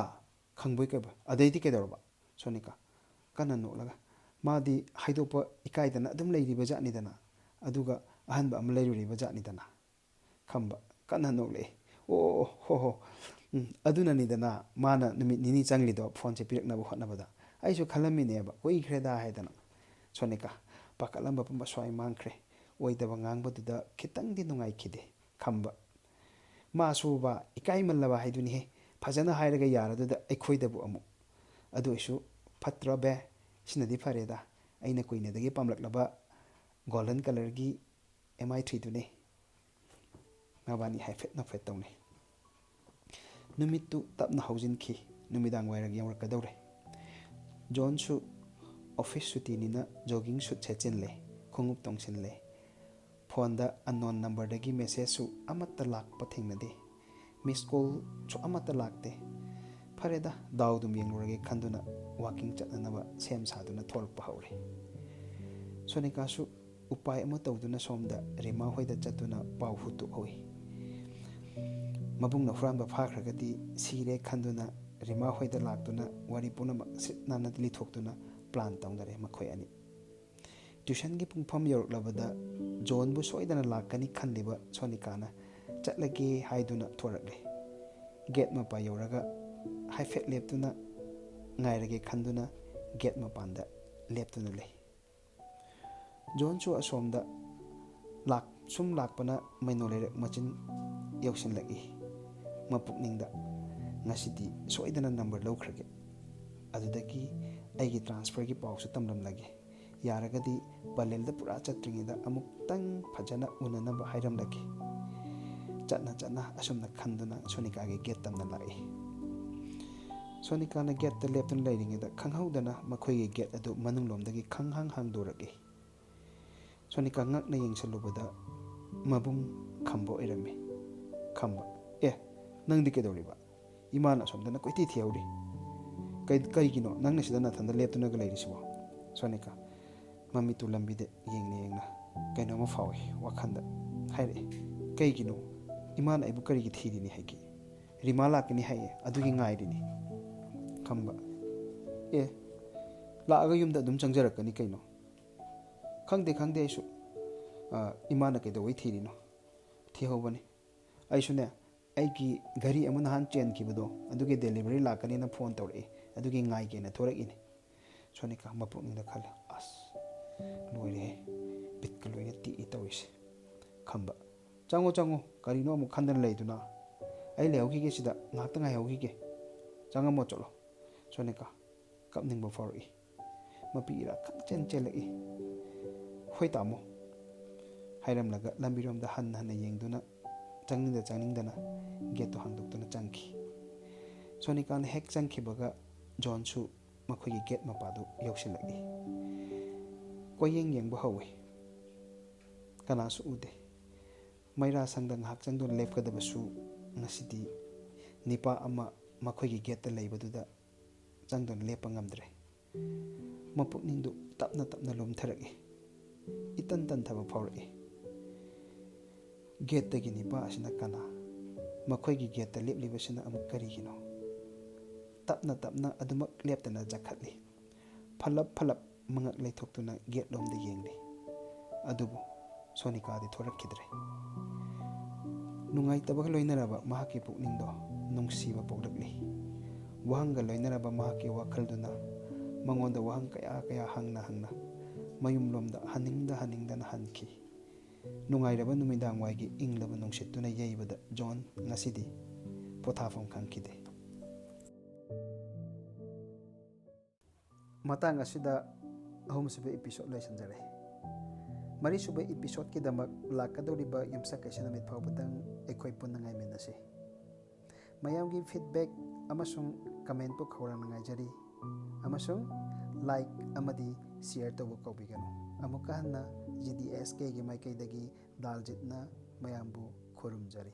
ꯈꯪꯕꯣꯏ ꯀꯩꯕꯣꯏ꯫ ꯑꯗꯩꯗꯤ ꯀꯩꯗꯧꯔꯕ?" ꯁꯣꯅꯤꯀꯥ, ꯀꯟꯅ ꯅꯣꯛꯂꯒ, "ꯃꯥꯗꯤ ꯍꯥꯏꯗꯣꯛꯄ ꯏꯀꯥꯏꯗꯅ ꯑꯗꯨꯝ ꯂꯩꯔꯤꯕ ꯖꯥꯠꯅꯤꯗꯅ, ꯑꯗꯨꯒ ꯑꯍꯟꯕ ꯑꯃ ꯂꯩꯔꯨꯔꯤꯕ ꯖꯥꯠꯅꯤꯗꯅ"꯫ ꯈꯝꯕ, ꯀꯟꯅ ꯅꯣꯛꯂꯛꯏ꯫ "ꯑꯣ, ꯑꯣ, ꯑꯣ, ꯍꯣ, ꯍꯣ꯫ ꯎꯝ, ꯑꯗꯨꯅꯅꯤꯗꯅ ꯃꯥꯅ ꯅꯨꯃꯤꯠ ꯅꯤꯅꯤ ꯆꯪꯂꯤꯗꯣ ꯐꯣꯟꯁꯦ ꯄꯤꯔꯛꯅꯕ ꯍꯣꯠꯅꯕꯗ꯫ ꯑꯩꯁꯨ ꯈꯜꯂꯝꯃꯤꯅꯦꯕ, ꯀꯨꯏꯈ꯭ꯔꯦꯗ ꯍꯥꯏꯗꯅ"꯫ ꯁꯣꯅꯤꯀꯥ, ꯄꯥꯈꯠꯂꯝꯕ ꯄꯨꯝꯕ ꯁ꯭ꯋꯥꯏ ꯃꯥꯡꯈ꯭ꯔꯦ꯫ ꯑꯣꯏꯗꯕ ꯉꯥꯡꯕꯗꯨꯗ ꯈꯤꯇꯪꯗꯤ ꯅꯨꯡꯉꯥꯏꯈꯤꯗꯦ꯫ ꯈꯝꯕ, "ꯃꯥꯁꯨꯕ ꯏꯀꯥꯏꯃꯜꯂꯕ ꯍꯥꯏꯗꯨꯅꯤꯍꯦ꯫ ꯐꯖꯅ ꯍꯥꯏꯔꯒ ꯌꯥꯔꯗꯨꯗ ꯑꯩꯈꯣꯏꯗꯕꯨ ꯑꯃꯨꯛ꯫ ꯑꯗꯨ ꯑꯣꯏꯁꯨ ꯐꯠꯇ꯭ꯔꯣ ꯕꯦ? ꯁꯤꯅꯗꯤ ꯐꯔꯦꯗ, ꯑꯩꯅ ꯀꯨꯏꯅꯗꯒꯤ ꯄꯥꯝꯂꯛꯂꯕ ꯒꯣꯜꯗꯟ ꯀꯂꯔꯒꯤ ꯑꯦꯝ ꯑꯥꯏ ꯊ꯭ꯔꯤꯗꯨꯅꯤ꯫ ꯃꯕꯥꯅꯤ ꯍꯥꯏꯐꯦꯠ ꯅꯣꯛꯐꯦꯠ ꯇꯧꯅꯩ꯫ ꯅꯨꯃꯤꯠꯇꯨ ꯇꯞꯅ ꯍꯧꯖꯤꯟꯈꯤ꯫ ꯅꯨꯃꯤꯗꯥꯡ ꯋꯥꯏꯔꯝ ꯌꯧꯔꯛꯀꯗꯧꯔꯦ꯫ ꯖꯣꯟꯁꯨ ꯑꯣꯐꯤꯁ ꯁꯨꯇꯤꯅꯤꯅ ꯖꯣꯒꯤꯡ ꯁꯨꯠ ꯁꯦꯠꯆꯤꯜꯂꯦ, ꯈꯣꯡꯎꯞ ꯇꯣꯡꯁꯤꯜꯂꯦ꯫ ꯐꯣꯟꯗ ꯑꯟꯅꯣꯟ ꯅꯝꯕꯔꯗꯒꯤ ꯃꯦꯁꯦꯖꯁꯨ ꯑꯃꯠꯇ ꯂꯥꯛꯄ ꯊꯦꯡꯅꯗꯦ꯫ ꯃꯤꯁ ꯀꯣꯜꯁꯨ ꯑꯃꯠꯇ ꯂꯥꯛꯇꯦ꯫ ꯐꯔꯦꯗ, ꯗꯥꯎꯗꯨꯝ ꯌꯦꯡꯂꯨꯔꯒꯦ ꯈꯟꯗꯨꯅ ꯋꯥꯀꯤꯡ ꯆꯠꯅꯅꯕ ꯁꯦꯝ ꯁꯥꯗꯨꯅ ꯊꯣꯛꯂꯛꯄ ꯍꯧꯔꯦ꯫ ꯁꯣꯅꯤꯀꯥꯁꯨ ꯎꯄꯥꯏ ꯑꯃ ꯇꯧꯗꯨꯅ ꯁꯣꯝꯗ ꯔꯤꯃꯥ ꯍꯣꯏꯗ ꯆꯠꯇꯨꯅ ꯄꯥꯎ ꯍꯨꯠꯇꯣꯛꯍꯧꯏ꯫ ꯃꯕꯨꯡꯅ ꯍꯨꯔꯥꯟꯕ ꯐꯥꯈ꯭ꯔꯒꯗꯤ ꯁꯤꯔꯦ ꯈꯟꯗꯨꯅ ꯔꯤꯃꯥ ꯍꯣꯏꯗ ꯂꯥꯛꯇꯨꯅ ꯋꯥꯔꯤ ꯄꯨꯝꯅꯃꯛ ꯁꯤꯠ ꯅꯥꯟꯅ ꯂꯤꯊꯣꯛꯇꯨꯅ ꯄ꯭ꯂꯥꯟ ꯇꯧꯅꯔꯦ ꯃꯈꯣꯏ ꯑꯅꯤ꯫ ꯇ꯭ꯌꯨꯁꯟꯒꯤ ꯄꯨꯡꯐꯝ ꯌꯧꯔꯛꯂꯕꯗ ꯖꯣꯟꯕꯨ ꯁꯣꯏꯗꯅ ꯂꯥꯛꯀꯅꯤ ꯈꯜꯂꯤꯕ ꯁꯣꯅꯤꯀꯥꯅ ꯆꯠꯂꯒꯦ ꯍꯥꯏꯗꯨꯅ ꯊꯣꯔꯛꯂꯦ꯫ ꯒꯦꯠ ꯃꯄꯥ ꯌꯧꯔꯒ ꯍꯥꯏꯐꯦꯠ ꯂꯦꯞꯇꯨꯅ ꯉꯥꯏꯔꯒꯦ ꯈꯟꯗꯨꯅ ꯒꯦꯠ ꯃꯄꯥꯟꯗ ꯂꯦꯞꯇꯨꯅ ꯂꯩ꯫ ꯖꯣꯟꯁꯨ ꯑꯁꯣꯝꯗ ꯂꯥꯛ-, ꯁꯨꯝ ꯂꯥꯛꯄꯅ ꯃꯩꯅꯣ ꯂꯩꯔꯛ ꯃꯆꯤꯟ ꯌꯧꯁꯤꯜꯂꯛꯏ꯫ ꯃꯄꯨꯛꯅꯤꯡꯗ, "ꯉꯁꯤꯗꯤ ꯁꯣꯏꯗꯅ ꯅꯝꯕꯔ ꯂꯧꯈ꯭ꯔꯒꯦ꯫ ꯑꯗꯨꯗꯒꯤ ꯑꯩꯒꯤ ꯇ꯭ꯔꯥꯟꯁꯐꯔꯒꯤ ꯄꯥꯎꯁꯨ ꯇꯝꯂꯝꯂꯒꯦ꯫ ꯌꯥꯔꯒꯗꯤ ꯄꯂꯦꯜꯗ ꯄꯨꯔꯥ ꯆꯠꯇ꯭ꯔꯤꯉꯩꯗ ꯑꯃꯨꯛꯇꯪ ꯐꯖꯅ ꯎꯅꯅꯕ ꯍꯥꯏꯔꯝꯂꯒꯦ"꯫ ꯆꯠꯅ ꯆꯠꯅ ꯑꯁꯨꯝꯅ ꯈꯟꯗꯨꯅ ꯁꯣꯅꯤꯀꯥꯒꯤ ꯒꯦꯠ ꯇꯝꯅ ꯂꯥꯛꯏ꯫ ꯁꯣꯅꯤꯀꯥꯅ ꯒꯦꯠꯇ ꯂꯦꯞꯇꯨꯅ ꯂꯩꯔꯤꯉꯩꯗ ꯈꯪꯍꯧꯗꯅ ꯃꯈꯣꯏꯒꯤ ꯒꯦꯠ ꯑꯗꯨ ꯃꯅꯨꯡꯂꯣꯝꯗꯒꯤ ꯈꯪꯍꯥꯡ ꯍꯥꯡꯗꯣꯔꯛꯏ꯫ ꯁꯣꯅꯤꯀꯥ ꯉꯛꯅ ꯌꯦꯡꯁꯤꯜꯂꯨꯕꯗ ꯃꯕꯨꯡ ꯈꯝꯕ ꯑꯣꯏꯔꯝꯃꯤ꯫ ꯈꯝꯕ, "ꯑꯦ, ꯅꯪꯗꯤ ꯀꯩꯗꯧꯔꯤꯕ? ꯏꯃꯥꯅ ꯑꯁꯣꯝꯗꯅ ꯀꯣꯏꯊꯤ ꯊꯤꯍꯧꯔꯤ꯫ ꯀꯩ-, ꯀꯩꯒꯤꯅꯣ ꯅꯪꯅ ꯁꯤꯗ ꯅꯥꯊꯟꯗ ꯂꯦꯞꯇꯨꯅꯒ ꯂꯩꯔꯤꯁꯤꯕꯣ?" ꯁꯣꯅꯤꯀꯥ ꯃꯃꯤꯠꯇꯨ ꯂꯝꯕꯤꯗ ꯌꯦꯡꯅ ꯌꯦꯡꯅ ꯀꯩꯅꯣꯝꯃ ꯐꯥꯎꯏ ꯋꯥꯈꯜꯗ꯫ ꯍꯥꯏꯔꯛꯏ, "ꯀꯩꯒꯤꯅꯣ? ꯏꯃꯥꯅ ꯑꯩꯕꯨ ꯀꯔꯤꯒꯤ ꯊꯤꯔꯤꯅꯤ ꯍꯥꯏꯒꯦ? ꯔꯤꯃꯥ ꯂꯥꯛꯀꯅꯤ ꯍꯥꯏꯌꯦ, ꯑꯗꯨꯒꯤ ꯉꯥꯏꯔꯤꯅꯤ"꯫ ꯈꯝꯕ, "ꯑꯦ, ꯂꯥꯛꯑꯒ ꯌꯨꯝꯗ ꯑꯗꯨꯝ ꯆꯪꯖꯔꯛꯀꯅꯤ ꯀꯩꯅꯣ?" "ꯈꯪꯗꯦ, ꯈꯪꯗꯦ ꯑꯩꯁꯨ꯫ ꯑ, ꯏꯃꯥꯅ ꯀꯩꯗꯧꯕꯩ ꯊꯤꯔꯤꯅꯣ? ꯊꯤꯍꯧꯕꯅꯤ꯫ ꯑꯩꯁꯨꯅꯦ, ꯑꯩꯒꯤ ꯘꯔꯤ ꯑꯃ ꯅꯍꯥꯟ ꯆꯦꯟꯈꯤꯕꯗꯣ, ꯑꯗꯨꯒꯤ ꯗꯦꯂꯤꯚꯔꯤ ꯂꯥꯛꯀꯅꯤꯅ ꯐꯣꯟ ꯇꯧꯔꯛꯑꯦ, ꯑꯗꯨꯒꯤ ꯉꯥꯏꯒꯦꯅ ꯊꯣꯔꯛꯏꯅꯤ"꯫ ꯁꯣꯅꯤꯀꯥ ꯃꯄꯨꯛꯅꯤꯡꯗ ꯈꯜꯂꯦ, "ꯑꯁ, ꯂꯣꯏꯔꯦꯍꯦ, ꯕꯤꯠꯀ ꯂꯣꯏꯅ ꯇꯦꯛꯏ ꯇꯧꯔꯤꯁꯦ"꯫ ꯈꯝꯕ, "ꯆꯪꯉꯣ, ꯆꯪꯉꯣ, ꯀꯔꯤꯅꯣ ꯑꯃꯨꯛ ꯈꯟꯗꯅ ꯂꯩꯗꯨꯅ? "ꯑꯩ ꯂꯩꯍꯧꯈꯤꯒꯦ ꯁꯤꯗ, ꯉꯥꯏꯍꯥꯛꯇ ꯉꯥꯏꯍꯧꯈꯤꯒꯦ, ꯆꯪꯉꯝꯃꯣ ꯆꯠꯂꯣ"꯫ ꯁꯣꯅꯤꯀꯥ ꯀꯞꯅꯤꯡꯕ ꯐꯥꯎꯔꯛꯏ꯫ ꯃꯄꯤ ꯏꯔꯥ ꯈꯪꯆꯦꯟ ꯆꯦꯜꯂꯛꯏ꯫ "ꯍꯣꯏ ꯇꯥꯃꯣ" ꯍꯥꯏꯔꯝꯂꯒ ꯂꯝꯕꯤꯔꯣꯝꯗ ꯍꯟꯅ ꯍꯟꯅ ꯌꯦꯡꯗꯨꯅ ꯆꯪꯅꯤꯡꯗ ꯆꯪꯅꯤꯡꯗꯅ ꯒꯦꯠꯇꯨ ꯍꯥꯡꯗꯣꯛꯇꯨꯅ ꯆꯪꯈꯤ꯫ ꯁꯣꯅꯤꯀꯥꯅ ꯍꯦꯛ ꯆꯪꯈꯤꯕꯒ ꯖꯣꯟꯁꯨ ꯃꯈꯣꯏꯒꯤ ꯒꯦꯠ ꯃꯄꯥꯗꯨ ꯌꯧꯁꯤꯜꯂꯛꯏ꯫ ꯀꯣꯏꯌꯦꯡ ꯌꯦꯡꯕ ꯍꯧꯏ꯫ ꯀꯅꯥꯁꯨ ꯎꯗꯦ꯫ ꯃꯩꯔꯥ ꯁꯪꯗ ꯉꯥꯏꯍꯥꯛ ꯆꯪꯗꯨꯅ ꯂꯦꯞꯀꯗꯕꯁꯨ ꯉꯁꯤꯗꯤ ꯅꯤꯄꯥ ꯑꯃ ꯃꯈꯣꯏꯒꯤ ꯒꯦꯠꯇ ꯂꯩꯕꯗꯨꯗ ꯆꯪꯗꯨꯅ ꯂꯦꯞꯄ ꯉꯝꯗ꯭ꯔꯦ꯫ ꯃꯄꯨꯛꯅꯤꯡꯗꯨ ꯇꯞꯅ ꯇꯞꯅ ꯂꯨꯝꯊꯔꯛꯏ꯫ ꯏꯇꯟ ꯇꯟꯊꯕ ꯐꯥꯎꯔꯛꯏ꯫ ꯒꯦꯠꯇꯒꯤ ꯅꯤꯄꯥ ꯑꯁꯤꯅ ꯀꯅꯥ? ꯃꯈꯣꯏꯒꯤ ꯒꯦꯠꯇ ꯂꯦꯞꯂꯤꯕꯁꯤꯅ ꯑꯃꯨꯛ ꯀꯔꯤꯒꯤꯅꯣ? ꯇꯞꯅ ꯇꯞꯅ ꯑꯗꯨꯃꯛ ꯂꯦꯞꯇꯅ ꯆꯈꯠꯂꯤ꯫ ꯐꯠꯂꯞ ꯐꯠꯂꯞ ꯃꯉꯛ ꯂꯩꯊꯣꯛꯇꯨꯅ ꯒꯦꯠꯂꯣꯝꯗ ꯌꯦꯡꯂꯤ꯫ ꯑꯗꯨꯕꯨ ꯁꯣꯅꯤꯀꯥꯗꯤ ꯊꯣꯔꯛꯈꯤꯗ꯭ꯔꯦ꯫ ꯅꯨꯡꯉꯥꯏꯇꯕꯒ ꯂꯣꯏꯅꯔꯕ ꯃꯍꯥꯛꯀꯤ ꯄꯨꯛꯅꯤꯡꯗꯣ ꯅꯨꯡꯁꯤꯕ ꯄꯣꯛꯂꯛꯂꯤ꯫ ꯋꯥꯍꯪꯒ ꯂꯣꯏꯅꯔꯕ ꯃꯍꯥꯛꯀꯤ ꯋꯥꯈꯜꯗꯨꯅ ꯃꯉꯣꯟꯗ ꯋꯥꯍꯪ ꯀꯌꯥ ꯀꯌꯥ ꯍꯪꯅ ꯍꯪꯅ ꯃꯌꯨꯝꯂꯣꯝꯗ ꯍꯟꯅꯤꯡꯗ ꯍꯟꯅꯤꯡꯗꯅ ꯍꯟꯈꯤ꯫ ꯅꯨꯡꯉꯥꯏꯔꯕ ꯅꯨꯃꯤꯗꯥꯡꯋꯥꯏꯒꯤ ꯏꯪꯂꯕ ꯅꯨꯡꯁꯤꯠꯇꯨꯅ ꯌꯩꯕꯗ ꯖꯣꯟ ꯉꯁꯤꯗꯤ ꯄꯣꯊꯥꯐꯝ ꯈꯪꯈꯤꯗꯦ꯫ ꯃꯇꯥꯡ ꯑꯁꯤꯗ ꯑꯍꯨꯝꯁꯨꯕ episode ꯂꯣꯏꯁꯤꯟꯖꯔꯦ꯫ ꯃꯔꯤꯁꯨꯕ episodeꯀꯤꯗꯃꯛ ꯂꯥꯛꯀꯗꯧꯔꯤꯕ ꯌꯨꯝꯁꯀꯩꯁ ꯅꯨꯃꯤꯠ ꯐꯥꯎꯕꯗꯪ ꯑꯩꯈꯣꯏ ꯄꯨꯟꯅ ꯉꯥꯏꯃꯤꯟꯅꯁꯤ꯫ ꯃꯌꯥꯝꯒꯤ feedback ꯑꯃꯁꯨꯡ commentꯄꯨ ꯈꯧꯔꯥꯡꯅ ꯉꯥꯏꯖꯔꯤ, ꯑꯃꯁꯨꯡ like ꯑꯃꯗꯤ share ꯇꯧꯕ ꯀꯥꯎꯕꯤꯒꯅꯨ꯫ ꯑꯃꯨꯛꯀ ꯍꯟꯅ GDSKꯒꯤ ꯃꯥꯏꯀꯩꯗꯒꯤ ꯗꯥꯜꯖꯤꯠꯅ ꯃꯌꯥꯝꯕꯨ ꯈꯨꯔꯨꯝꯖꯔꯤ꯫